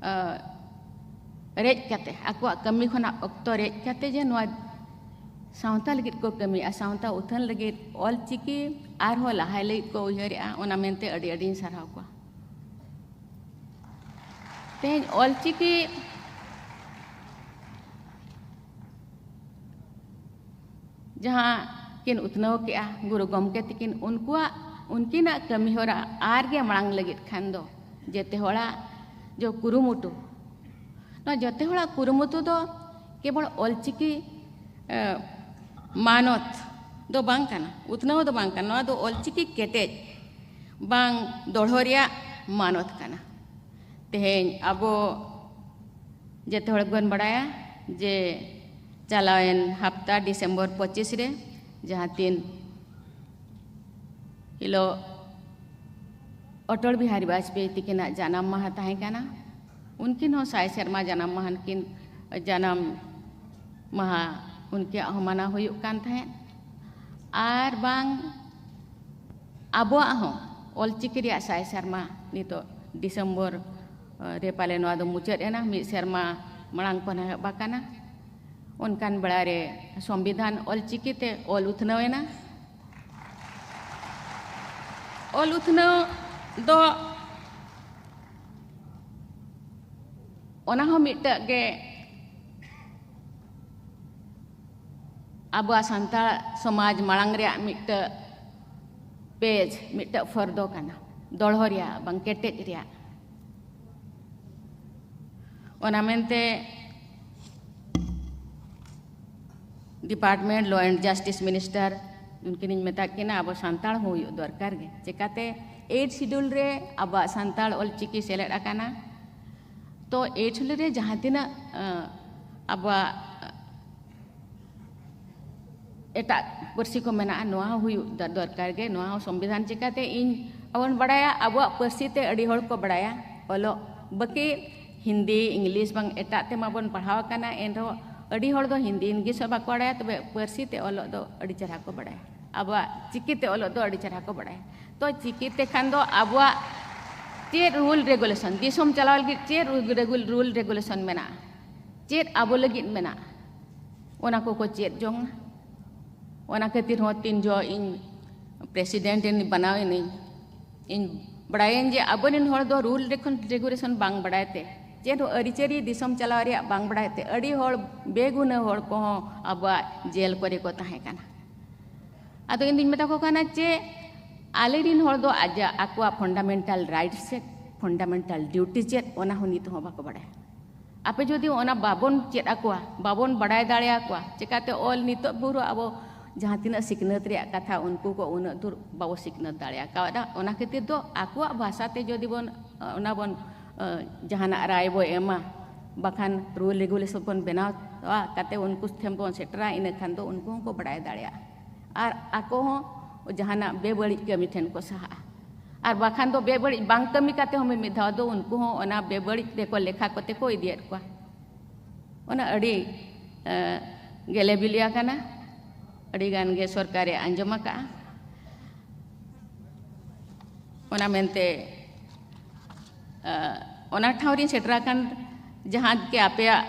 ᱟ, ᱨᱮᱡ ᱠᱟᱛᱮ, ᱟᱠᱚᱣᱟᱜ ᱠᱟᱹᱢᱤ ᱠᱷᱚᱱᱟᱜ ᱚᱠᱛᱚ ᱨᱮᱡ ᱠᱟᱛᱮ ᱡᱮ ᱱᱚᱣᱟ ᱥᱟᱶᱛᱟ ᱞᱟᱹᱜᱤᱫ ᱠᱚ ᱠᱟᱹᱢᱤᱭᱟ, ᱥᱟᱶᱛᱟ ᱩᱛᱷᱟᱹᱱ ᱞᱟᱹᱜᱤᱫ, ᱚᱞᱪᱤᱠᱤ ᱟᱨᱦᱚᱸ ᱞᱟᱦᱟᱭ ᱞᱟᱹᱜᱤᱫ ᱠᱚ ᱩᱭᱦᱟᱹᱨᱮᱜᱼᱟ, ᱚᱱᱟ ᱢᱮᱱᱛᱮ ᱟᱹᱰᱤ ᱟᱹᱰᱤᱧ ᱥᱟᱨᱦᱟᱣ ᱠᱚᱣᱟ᱾ ᱛᱮᱦᱮᱧ ᱚᱞᱪᱤᱠᱤ ᱡᱟᱦᱟᱸ ᱠᱤᱱ ᱩᱛᱱᱟᱹᱣ ᱠᱮᱜᱼᱟ ᱜᱩᱨᱩ ᱜᱚᱢᱠᱮ ᱛᱤᱠᱤᱱ, ᱩᱱᱠᱩᱣᱟᱜ, ᱩᱱᱠᱤᱱᱟᱜ ᱠᱟᱹᱢᱤ ᱦᱚᱨᱟ ᱟᱨ ᱜᱮ ᱢᱟᱲᱟᱝ ᱞᱟᱹᱜᱤᱫ ᱠᱷᱟᱱ ᱫᱚ ᱡᱮᱛᱮ ᱦᱚᱲᱟᱜ ᱡᱚ ᱠᱩᱨᱩᱢᱩᱴᱩ, ᱱᱚᱣᱟ ᱡᱚᱛᱮ ᱦᱚᱲᱟᱜ ᱠᱩᱨᱩᱢᱩᱴᱩ ᱫᱚ ᱠᱮᱵᱚᱞ ᱚᱞᱪᱤᱠᱤ, ᱮ, ᱢᱟᱱᱚᱛ ᱫᱚ ᱵᱟᱝ ᱠᱟᱱᱟ, ᱩᱛᱱᱟᱹᱣ ᱫᱚ ᱵᱟᱝ ᱠᱟᱱᱟ, ᱱᱚᱣᱟ ᱫᱚ ᱚᱞᱪᱤᱠᱤ ᱠᱮᱴᱮᱡ ᱵᱟᱝ ᱫᱚᱲᱦᱚ ᱨᱮᱭᱟᱜ ᱢᱟᱱᱚᱛ ᱠᱟᱱᱟ᱾ ᱛᱮᱦᱮᱧ ᱟᱵᱚ ᱡᱮᱛᱮ ᱦᱚᱲ ᱜᱮᱵᱚᱱ ᱵᱟᱲᱟᱭᱟ ᱡᱮ ᱪᱟᱞᱟᱣᱮᱱ ᱦᱟᱯᱛᱟ ᱰᱤᱥᱮᱢᱵᱚᱨ ᱯᱚᱸᱪᱤᱥ ᱨᱮ ᱡᱟᱦᱟᱸ ᱛᱤᱱ ᱦᱤᱞᱳᱜ ᱚᱴᱚᱞ ᱵᱤᱦᱟᱨᱤ ᱵᱟᱡᱽᱯᱮᱭᱤ ᱛᱤᱠᱤᱱᱟᱜ ᱡᱟᱱᱟᱢ ᱢᱟᱦᱟ ᱛᱟᱦᱮᱸ ᱠᱟᱱᱟ, ᱩᱱᱠᱤᱱ ᱦᱚᱸ ᱥᱟᱭ ᱥᱮᱨᱢᱟ ᱡᱟᱱᱟᱢ ᱢᱟᱦᱟ ᱠᱤᱱ, ᱡᱟᱱᱟᱢ ᱢᱟᱦᱟ ᱩᱱᱠᱤᱭᱟᱜ ᱦᱚᱸ ᱢᱟᱱᱟᱣ ᱦᱩᱭᱩᱜ ᱠᱟᱱ ᱛᱟᱦᱮᱸᱫ᱾ ᱟᱨ ᱵᱟᱝ ᱟᱵᱚᱣᱟᱜ ᱦᱚᱸ ᱚᱞᱪᱤᱠᱤ ᱨᱮᱭᱟᱜ ᱥᱟᱭ ᱥᱮᱨᱢᱟ ᱱᱤᱛᱚᱜ ᱰᱤᱥᱮᱢᱵᱚᱨ, ᱮ, ᱨᱮ ᱯᱟᱞᱮ ᱱᱚᱣᱟ ᱫᱚ ᱢᱩᱪᱟᱹᱫ ᱮᱱᱟ, ᱢᱤᱫ ᱥᱮᱨᱢᱟ ᱢᱟᱲᱟᱝ ᱠᱷᱚᱱ ᱮᱦᱚᱵ ᱟᱠᱟᱱᱟ᱾ ᱚᱱᱠᱟᱱ ᱵᱮᱲᱟ ᱨᱮ ᱥᱚᱝᱵᱤᱫᱷᱟᱱ ᱚᱞᱪᱤᱠᱤ ᱛᱮ ᱚᱞ ᱩᱛᱱᱟᱹᱣ ᱮᱱᱟ᱾ ᱚᱞ ᱩᱛᱱᱟᱹᱣ ᱫᱚ ᱚᱱᱟ ᱦᱚᱸ ᱢᱤᱫᱴᱟᱹᱜ ᱜᱮ ᱟᱵᱚᱣᱟᱜ ᱥᱟᱱᱛᱟᱲ ᱥᱚᱢᱟᱡᱽ ᱢᱟᱲᱟᱝ ᱨᱮᱭᱟᱜ ᱢᱤᱫᱴᱟᱹᱜ ᱯᱮᱡᱽ, ᱢᱤᱫᱴᱟᱹᱜ ᱯᱷᱚᱨᱫᱚ ᱠᱟᱱᱟ, ᱫᱚᱲᱦᱚ ᱨᱮᱭᱟᱜ ᱵᱟᱝ ᱠᱮᱴᱮᱡ ᱨᱮᱭᱟᱜ᱾ ᱚᱱᱟ ᱢᱮᱱᱛᱮ department law and justice minister ᱩᱱᱠᱤᱱᱤᱧ ᱢᱮᱛᱟᱫ ᱠᱤᱱᱟ, ᱟᱵᱚ ᱥᱟᱱᱛᱟᱲ ᱦᱚᱸ ᱦᱩᱭᱩᱜ ᱫᱚᱨᱠᱟᱨ ᱜᱮ᱾ ᱪᱮᱠᱟᱛᱮ ᱮᱭᱤᱴ ᱥᱤᱰᱩᱞ ᱨᱮ ᱟᱵᱚᱣᱟᱜ ᱥᱟᱱᱛᱟᱲ ᱚᱞᱪᱤᱠᱤ ᱥᱮᱞᱮᱫ ᱟᱠᱟᱱᱟ᱾ ᱛᱚ ᱮᱭᱤᱴ ᱥᱤᱰᱩᱞ ᱨᱮ ᱡᱟᱦᱟᱸ ᱛᱤᱱᱟᱹᱜ, ᱟᱸ, ᱟᱵᱚᱣᱟᱜ ᱮᱴᱟᱜ ᱯᱟᱹᱨᱥᱤ ᱠᱚ ᱢᱮᱱᱟᱜᱼᱟ, ᱱᱚᱣᱟ ᱦᱚᱸ ᱦᱩᱭᱩᱜ ᱫᱚ-, ᱫᱚᱨᱠᱟᱨ ᱜᱮ᱾ ᱱᱚᱣᱟ ᱦᱚᱸ ᱥᱚᱝᱵᱤᱫᱷᱟᱱ ᱪᱤᱠᱟᱹᱛᱮ ᱤᱧ, ᱟᱵᱚᱱ ᱵᱟᱲᱟᱭᱟ, ᱟᱵᱚᱣᱟᱜ ᱯᱟᱹᱨᱥᱤ ᱛᱮ ᱟᱹᱰᱤ ᱦᱚᱲ ᱠᱚ ᱵᱟᱲᱟᱭᱟ ᱚᱞᱚᱜ, ᱵᱟᱹᱠᱤ ᱦᱤᱱᱫᱤ, ᱤᱝᱞᱤᱥ ᱵᱟᱝ ᱮᱴᱟᱜ ᱛᱮᱢᱟ ᱵᱚᱱ ᱯᱟᱲᱦᱟᱣ ᱟᱠᱟᱱᱟ, ᱮᱱ ᱨᱮᱦᱚᱸ ᱟᱹᱰᱤ ᱦᱚᱲ ᱫᱚ ᱦᱤᱱᱫᱤ, ᱤᱝᱞᱤᱥ ᱦᱚᱸ ᱵᱟᱠᱚ ᱵᱟᱲᱟᱭᱟ, ᱛᱚᱵᱮ ᱯᱟᱹᱨᱥᱤ ᱛᱮ ᱚᱞᱚᱜ ᱫᱚ ᱟᱹᱰᱤ ᱪᱮᱦᱨᱟ ᱠᱚ ᱵᱟᱲᱟᱭᱟ, ᱟᱵᱚᱣᱟᱜ ᱪᱤᱠᱤ ᱛᱮ ᱚᱞᱚᱜ ᱫᱚ ᱟᱹᱰᱤ ᱪᱮᱦᱨᱟ ᱠᱚ ᱵᱟᱲᱟᱭᱟ᱾ ᱛᱚ ᱪᱤᱠᱤ ᱛᱮ ᱠᱷᱟᱱ ᱫᱚ ᱟᱵᱚᱣᱟᱜ ᱪᱮᱫ ᱨᱩᱞ ᱨᱮᱜᱩᱞᱮᱥᱚᱱ, ᱫᱤᱥᱚᱢ ᱪᱟᱞᱟᱣ ᱞᱟᱹᱜᱤᱫ ᱪᱮᱫ ᱨᱩᱞ ᱨᱮᱜᱩᱞ-, ᱨᱩᱞ ᱨᱮᱜᱩᱞᱮᱥᱚᱱ ᱢᱮᱱᱟᱜᱼᱟ, ᱪᱮᱫ ᱟᱵᱚ ᱞᱟᱹᱜᱤᱫ ᱢᱮᱱᱟᱜᱼᱟ, ᱚᱱᱟ ᱠᱚᱠᱚ ᱪᱮᱫ ᱡᱚᱝᱟ᱾ ᱚᱱᱟ ᱠᱷᱟᱹᱛᱤᱨ ᱦᱚᱸ ᱛᱤᱱ ᱡᱚᱦᱚᱜ ᱤᱧ ᱯᱨᱮᱥᱤᱰᱮᱱᱴ ᱤᱧ ᱵᱮᱱᱟᱣ ᱮᱱᱟᱹᱧ, ᱤᱧ ᱵᱟᱲᱟᱭᱟᱹᱧ ᱡᱮ ᱟᱵᱚᱨᱮᱱ ᱦᱚᱲ ᱫᱚ ᱨᱩᱞ ᱨᱮᱠᱷᱚᱱ ᱨᱮᱜᱩᱞᱮᱥᱚᱱ ᱵᱟᱝ ᱵᱟᱲᱟᱭ ᱛᱮ ᱪᱮᱫ ᱦᱚᱸ ᱟᱹᱨᱤᱪᱟᱹᱞᱤ ᱫᱤᱥᱚᱢ ᱪᱟᱞᱟᱣ ᱨᱮᱭᱟᱜ ᱵᱟᱝ ᱵᱟᱲᱟᱭ ᱛᱮ ᱟᱹᱰᱤ ᱦᱚᱲ, ᱵᱮᱜᱩᱱᱟᱹ ᱦᱚᱲ ᱠᱚᱦᱚᱸ ᱟᱵᱚᱣᱟᱜ ᱡᱮᱞ ᱠᱚᱨᱮ ᱠᱚ ᱛᱟᱦᱮᱸ ᱠᱟᱱᱟ᱾ ᱟᱫᱚ ᱤᱧ ᱫᱩᱧ ᱢᱮᱛᱟ ᱠᱚ ᱠᱟᱱᱟ ᱡᱮ ᱟᱞᱮᱨᱮᱱ ᱦᱚᱲ ᱫᱚ ᱟᱡᱟᱜ, ᱟᱠᱚᱣᱟᱜ fundamental rights ᱪᱮᱫ, fundamental duty ᱪᱮᱫ, ᱚᱱᱟ ᱦᱚᱸ ᱱᱤᱛ ᱦᱚᱸ ᱵᱟᱠᱚ ᱵᱟᱲᱟᱭᱟ᱾ ᱟᱯᱮ ᱡᱩᱫᱤ ᱚᱱᱟ ᱵᱟᱵᱚᱱ ᱪᱮᱫ ᱟᱠᱚᱣᱟ, ᱵᱟᱵᱚᱱ ᱵᱟᱲᱟᱭ ᱫᱟᱲᱮᱭᱟᱠᱚᱣᱟ, ᱪᱮᱠᱟᱛᱮ ᱚᱞ ᱱᱤᱛᱚᱜ ᱵᱷᱳᱨ ᱟᱵᱚ ᱡᱟᱦᱟᱸ ᱛᱤᱱᱟᱹᱜ ᱥᱤᱠᱷᱱᱟᱹᱛ ᱨᱮᱭᱟᱜ ᱠᱟᱛᱷᱟ, ᱩᱱᱠᱩ ᱠᱚ ᱩᱱᱟᱹᱜ ᱫᱩᱨ ᱵᱟᱵᱚ ᱥᱤᱠᱷᱱᱟᱹᱛ ᱫᱟᱲᱮᱭᱟᱠᱟᱣᱫᱟ᱾ ᱚᱱᱟ ᱠᱷᱟᱹᱛᱤᱨ ᱫᱚ ᱟᱠᱚᱣᱟᱜ ᱵᱷᱟᱥᱟ ᱛᱮ ᱡᱩᱫᱤ ᱵᱚᱱ, ᱚᱱᱟ ᱵᱚᱱ, ᱚ, ᱡᱟᱦᱟᱱᱟᱜ ᱨᱟᱭ ᱵᱚ ᱮᱢᱟ, ᱵᱟᱠᱷᱟᱱ rule regulation ᱵᱚᱱ ᱵᱮᱱᱟᱣᱟ, ᱠᱟᱛᱮ ᱩᱱᱠᱩ ᱴᱷᱮᱱ ᱵᱚᱱ ᱥᱮᱴᱮᱨᱟ, ᱤᱱᱟᱹ ᱠᱷᱟᱱ ᱫᱚ ᱩᱱᱠᱩ ᱦᱚᱸᱠᱚ ᱵᱟᱲᱟᱭ ᱫᱟᱲᱮᱭᱟᱜᱼᱟ᱾ ᱟᱨ ᱟᱠᱚ ᱦᱚᱸ ᱡᱟᱦᱟᱱᱟᱜ ᱵᱮᱵᱟᱹᱲᱤᱡ ᱠᱟᱹᱢᱤ ᱴᱷᱮᱱ ᱠᱚ ᱥᱟᱦᱟᱜᱼᱟ᱾ ᱟᱨ ᱵᱟᱠᱷᱟᱱ ᱫᱚ ᱵᱮᱵᱟᱹᱲᱤᱡ ᱵᱟᱝ ᱠᱟᱹᱢᱤ ᱠᱟᱛᱮ ᱦᱚᱸ ᱢᱤᱫ ᱫᱷᱟᱣ ᱫᱚ ᱩᱱᱠᱩ ᱦᱚᱸ ᱚᱱᱟ ᱵᱮᱵᱟᱹᱲᱤᱡ ᱨᱮᱠᱚ ᱞᱮᱠᱷᱟ ᱠᱚᱛᱮ ᱠᱚ ᱤᱫᱤᱭᱮᱫ ᱠᱚᱣᱟ᱾ ᱚᱱᱟ ᱟᱹᱰᱤ, ᱮ, ᱜᱮᱞᱮ ᱵᱤᱞᱤ ᱟᱠᱟᱱᱟ, ᱟᱹᱰᱤ ᱜᱟᱱ ᱜᱮ ᱥᱚᱨᱠᱟᱨᱮ ᱟᱸᱡᱚᱢ ᱟᱠᱟᱫᱼᱟ᱾ ᱚᱱᱟ ᱢᱮᱱᱛᱮ, ᱮ, ᱚᱱᱟ ᱴᱷᱟᱶ ᱨᱤᱧ ᱥᱮᱴᱮᱨ ᱟᱠᱟᱱ, ᱡᱟᱦᱟᱸ ᱜᱮ ᱟᱯᱮᱭᱟᱜ,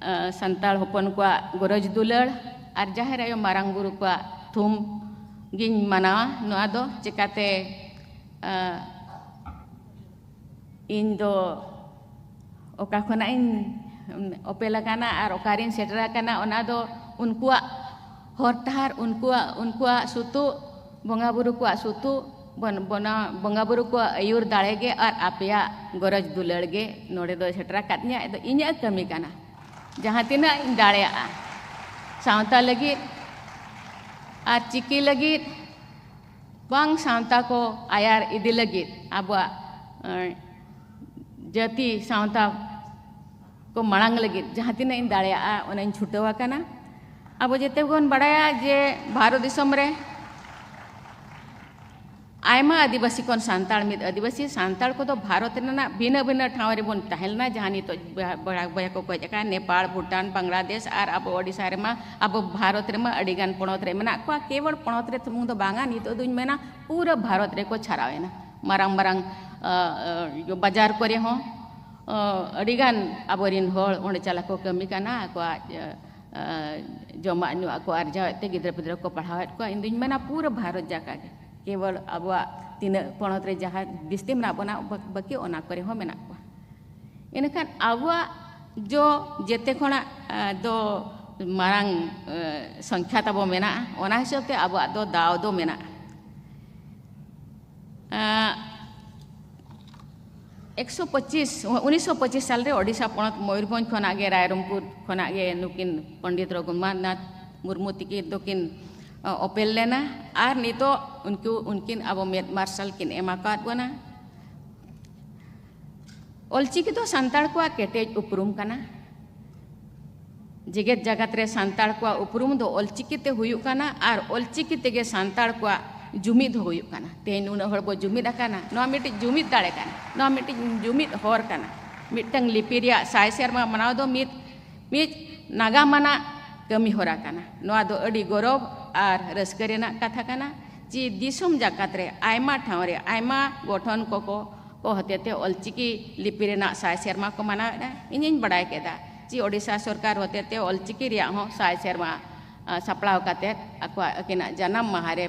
ᱮ, ᱥᱟᱱᱛᱟᱲ ᱦᱚᱯᱚᱱ ᱠᱚᱣᱟᱜ ᱜᱚᱨᱚᱡᱽ ᱫᱩᱞᱟᱹᱲ ᱟᱨ ᱡᱟᱦᱮᱨ ᱟᱭᱳ ᱢᱟᱨᱟᱝ ᱵᱩᱨᱩ ᱠᱚᱣᱟᱜ ᱛᱷᱩᱢ ᱜᱤᱧ ᱢᱟᱱᱟᱣᱟ᱾ ᱱᱚᱣᱟ ᱫᱚ ᱪᱮᱠᱟᱛᱮ, ᱮ, ᱤᱧ ᱫᱚ ᱚᱠᱟ ᱠᱷᱚᱱᱟᱜ ᱤᱧ ᱚᱯᱮᱞ ᱟᱠᱟᱱᱟ ᱟᱨ ᱚᱠᱟᱨᱤᱧ ᱥᱮᱴᱮᱨ ᱟᱠᱟᱱᱟ, ᱚᱱᱟ ᱫᱚ ᱩᱱᱠᱩᱣᱟᱜ ᱦᱚᱨ ᱰᱟᱦᱟᱨ, ᱩᱱᱠᱩᱣᱟᱜ, ᱩᱱᱠᱩᱣᱟᱜ ᱥᱩᱛᱩᱜ, ᱵᱚᱸᱜᱟ ᱵᱩᱨᱩ ᱠᱚᱣᱟᱜ ᱥᱩᱛᱩᱜ, ᱵᱚᱱ-, ᱵᱚᱱᱟ-, ᱵᱚᱸᱜᱟ ᱵᱩᱨᱩ ᱠᱚᱣᱟᱜ ᱟᱹᱭᱩᱨ ᱫᱟᱲᱮ ᱜᱮ ᱟᱨ ᱟᱯᱮᱭᱟᱜ ᱜᱚᱨᱚᱡᱽ ᱫᱩᱞᱟᱹᱲ ᱜᱮ ᱱᱚᱰᱮ ᱫᱚ ᱥᱮᱴᱮᱨ ᱟᱠᱟᱫᱤᱧᱟ᱾ ᱟᱫᱚ ᱤᱧᱟᱹᱜ ᱠᱟᱹᱢᱤ ᱠᱟᱱᱟ, ᱡᱟᱦᱟᱸ ᱛᱤᱱᱟᱹᱜ ᱤᱧ ᱫᱟᱲᱮᱭᱟᱜᱼᱟ ᱥᱟᱶᱛᱟ ᱞᱟᱹᱜᱤᱫ ᱟᱨ ᱪᱤᱠᱤ ᱞᱟᱹᱜᱤᱫ, ᱵᱟᱝ ᱥᱟᱶᱛᱟ ᱠᱚ ᱟᱭᱟᱨ ᱤᱫᱤ ᱞᱟᱹᱜᱤᱫ, ᱟᱵᱚᱣᱟᱜ, ᱮᱸ, ᱡᱟᱹᱛᱤ ᱥᱟᱶᱛᱟ ᱠᱚ ᱢᱟᱲᱟᱝ ᱞᱟᱹᱜᱤᱫ ᱡᱟᱦᱟᱸ ᱛᱤᱱᱟᱹᱜ ᱤᱧ ᱫᱟᱲᱮᱭᱟᱜᱼᱟ, ᱚᱱᱟᱧ ᱪᱷᱩᱴᱟᱹᱣ ᱟᱠᱟᱱᱟ᱾ ᱟᱵᱚ ᱡᱮᱛᱮ ᱵᱚᱱ ᱵᱟᱲᱟᱭᱟ ᱡᱮ ᱵᱷᱟᱨᱚᱛ ᱫᱤᱥᱚᱢ ᱨᱮ ᱟᱭᱢᱟ ᱟᱹᱫᱤᱵᱟᱹᱥᱤ ᱠᱷᱚᱱ ᱥᱟᱱᱛᱟᱲ, ᱢᱤᱫ ᱟᱹᱫᱤᱵᱟᱹᱥᱤ ᱥᱟᱱᱛᱟᱲ ᱠᱚᱫᱚ ᱵᱷᱟᱨᱚᱛ ᱨᱮᱱᱟᱜ ᱵᱷᱤᱱᱟᱹ ᱵᱷᱤᱱᱟᱹ ᱴᱷᱟᱶ ᱨᱮᱵᱚᱱ ᱛᱟᱦᱮᱸ ᱞᱮᱱᱟ, ᱡᱟᱦᱟᱸ ᱱᱤᱛᱚᱜ ᱵᱚᱭᱦᱟ, ᱵᱚᱭᱦᱟ, ᱵᱚᱭᱦᱟ ᱠᱚᱠᱚ ᱦᱮᱡ ᱟᱠᱟᱱᱟ, ᱱᱮᱯᱟᱲ, ᱵᱷᱩᱴᱟᱱ, ᱵᱟᱝᱞᱟᱫᱮᱥ ᱟᱨ ᱟᱵᱚ ᱳᱰᱤᱥᱟ ᱨᱮᱢᱟ, ᱟᱵᱚ ᱵᱷᱟᱨᱚᱛ ᱨᱮᱢᱟ ᱟᱹᱰᱤ ᱜᱟᱱ ᱯᱚᱱᱚᱛ ᱨᱮ ᱢᱮᱱᱟᱜ ᱠᱚᱣᱟ᱾ ᱠᱮᱵᱚᱞ ᱯᱚᱱᱚᱛ ᱨᱮ ᱥᱩᱢᱩᱝ ᱫᱚ ᱵᱟᱝᱟ, ᱱᱤᱛᱚᱜ ᱫᱚᱧ ᱢᱮᱱᱟ ᱯᱩᱨᱟᱹ ᱵᱷᱟᱨᱚᱛ ᱨᱮᱠᱚ ᱪᱷᱟᱨᱟᱣ ᱮᱱᱟ᱾ ᱢᱟᱨᱟᱝ ᱢᱟᱨᱟᱝ, ᱟ, ᱟ, ᱵᱟᱡᱟᱨ ᱠᱚᱨᱮ ᱦᱚᱸ, ᱟ, ᱟᱹᱰᱤ ᱜᱟᱱ ᱟᱵᱚᱨᱮᱱ ᱦᱚᱲ ᱚᱸᱰᱮ ᱪᱟᱞᱟᱜ ᱠᱚ ᱠᱟᱹᱢᱤ ᱠᱟᱱᱟ, ᱟᱠᱚᱣᱟᱜ, ᱟ, ᱟ, ᱡᱚᱢᱟᱜ ᱧᱩᱣᱟᱜ ᱠᱚ ᱟᱨᱡᱟᱣᱮᱫ ᱛᱮ ᱜᱤᱫᱽᱨᱟᱹ ᱯᱤᱫᱽᱨᱟᱹ ᱠᱚ ᱯᱟᱲᱦᱟᱣᱮᱫ ᱠᱚᱣᱟ᱾ ᱤᱧ ᱫᱩᱧ ᱢᱮᱱᱟ ᱯᱩᱨᱟᱹ ᱵᱷᱟᱨᱚᱛ ᱡᱟᱠᱟ ᱜᱮ, ᱠᱮᱵᱚᱞ ᱟᱵᱚᱣᱟᱜ ᱛᱤᱱᱟᱹᱜ ᱯᱚᱱᱚᱛ ᱨᱮ ᱡᱟᱦᱟᱸ ᱵᱤᱥᱛᱤ ᱢᱮᱱᱟᱜ ᱵᱚᱱᱟ, ᱵᱟ-, ᱵᱟᱹᱠᱤ ᱚᱱᱟ ᱠᱚᱨᱮ ᱦᱚᱸ ᱢᱮᱱᱟᱜ ᱠᱚᱣᱟ᱾ ᱤᱱᱟᱹᱠᱷᱟᱱ ᱟᱵᱚᱣᱟᱜ ᱡᱚ ᱡᱮᱛᱮ ᱠᱷᱚᱱᱟᱜ ᱫᱚ ᱢᱟᱨᱟᱝ ᱥᱚᱝᱠᱷᱟ ᱛᱟᱵᱚ ᱢᱮᱱᱟᱜᱼᱟ᱾ ᱚᱱᱟ ᱦᱤᱥᱟᱹᱵ ᱛᱮ ᱟᱵᱚᱣᱟᱜ ᱫᱚ ᱫᱟᱣ ᱫᱚ ᱢᱮᱱᱟᱜᱼᱟ᱾ ᱮᱠᱥᱚ ᱯᱚᱸᱪᱤᱥ ᱩᱱᱤᱥᱥᱚ ᱯᱚᱸᱪᱤᱥ ᱥᱟᱞ ᱨᱮ ᱳᱰᱤᱥᱟ ᱯᱚᱱᱚᱛ ᱢᱚᱭᱩᱨᱵᱷᱚᱸᱡᱽ ᱠᱷᱚᱱᱟᱜ ᱜᱮ, ᱨᱟᱭᱨᱚᱝᱯᱩᱨ ᱠᱷᱚᱱᱟᱜ ᱜᱮ ᱱᱩᱠᱤᱱ ᱯᱚᱱᱰᱤᱛ ᱨᱚᱜᱷᱩᱱᱟᱛᱷ ᱢᱩᱨᱢᱩ ᱛᱤᱠᱤᱱ ᱫᱚᱠᱤᱱ ᱚᱯᱮᱞ ᱞᱮᱱᱟ᱾ ᱟᱨ ᱱᱤᱛᱚᱜ ᱩᱱᱠᱩ ᱩᱱᱠᱤᱱ ᱟᱵᱚ ᱢᱮᱫ ᱢᱟᱨᱥᱟᱞ ᱠᱤᱱ ᱮᱢ ᱟᱠᱟᱫ ᱵᱚᱱᱟ᱾ ᱚᱞᱪᱤᱠᱤ ᱫᱚ ᱥᱟᱱᱛᱟᱲ ᱠᱚᱣᱟᱜ ᱠᱮᱴᱮᱡ ᱩᱯᱨᱩᱢ ᱠᱟᱱᱟ᱾ ᱡᱮᱜᱮᱛ ᱡᱟᱠᱟᱛ ᱨᱮ ᱥᱟᱱᱛᱟᱲ ᱠᱚᱣᱟᱜ ᱩᱯᱨᱩᱢ ᱫᱚ ᱚᱞᱪᱤᱠᱤ ᱛᱮ ᱦᱩᱭᱩᱜ ᱠᱟᱱᱟ᱾ ᱟᱨ ᱚᱞᱪᱤᱠᱤ ᱛᱮᱜᱮ ᱥᱟᱱᱛᱟᱲ ᱠᱚᱣᱟᱜ ᱡᱩᱢᱤᱫ ᱦᱚᱸ ᱦᱩᱭᱩᱜ ᱠᱟᱱᱟ᱾ ᱛᱮᱦᱮᱧ ᱱᱩᱱᱟᱹᱜ ᱦᱚᱲ ᱵᱚ ᱡᱩᱢᱤᱫ ᱟᱠᱟᱱᱟ, ᱱᱚᱣᱟ ᱢᱤᱫᱴᱤᱡ ᱡᱩᱢᱤᱫ ᱫᱟᱲᱮ ᱠᱟᱱᱟ, ᱱᱚᱣᱟ ᱢᱤᱫᱴᱤᱡ ᱡᱩᱢᱤᱫ ᱦᱚᱨ ᱠᱟᱱᱟ᱾ ᱢᱤᱫᱴᱟᱝ ᱞᱤᱯᱤ ᱨᱮᱭᱟᱜ ᱥᱟᱭ ᱥᱮᱨᱢᱟ ᱢᱟᱱᱟᱣ ᱫᱚ ᱢᱤᱫ ᱢᱤᱫ ᱱᱟᱜᱟᱢ ᱟᱱᱟᱜ ᱠᱟᱹᱢᱤ ᱦᱚᱨᱟ ᱠᱟᱱᱟ᱾ ᱱᱚᱣᱟ ᱫᱚ ᱟᱹᱰᱤ ᱜᱚᱨᱚᱵᱽ ᱟᱨ ᱨᱟᱹᱥᱠᱟᱹ ᱨᱮᱱᱟᱜ ᱠᱟᱛᱷᱟ ᱠᱟᱱᱟ᱾ ᱪᱮ ᱫᱤᱥᱚᱢ ᱡᱟᱠᱟᱛ ᱨᱮ ᱟᱭᱢᱟ ᱴᱷᱟᱶ ᱨᱮ ᱟᱭᱢᱟ ᱜᱚᱴᱷᱚᱱ ᱠᱚᱠᱚ ᱠᱚ ᱦᱚᱛᱮᱛᱮ ᱚᱞᱪᱤᱠᱤ ᱞᱤᱯᱤ ᱨᱮᱱᱟᱜ ᱥᱟᱭ ᱥᱮᱨᱢᱟ ᱠᱚ ᱢᱟᱱᱟᱣᱮᱫᱼᱟ᱾ ᱤᱧᱤᱧ ᱵᱟᱰᱟᱭ ᱠᱮᱫᱟ ᱡᱮ ᱳᱰᱤᱥᱟ ᱥᱚᱨᱠᱟᱨ ᱦᱚᱛᱮᱛᱮ ᱚᱞᱪᱤᱠᱤ ᱨᱮᱭᱟᱜ ᱦᱚᱸ ᱥᱟᱭ ᱥᱮᱨᱢᱟ ᱥᱟᱯᱲᱟᱣ ᱠᱟᱛᱮ ᱟᱠᱚᱣᱟᱜ ᱟᱹᱠᱤᱱᱟᱜ ᱡᱟᱱᱟᱢ ᱢᱟᱦᱟ ᱨᱮ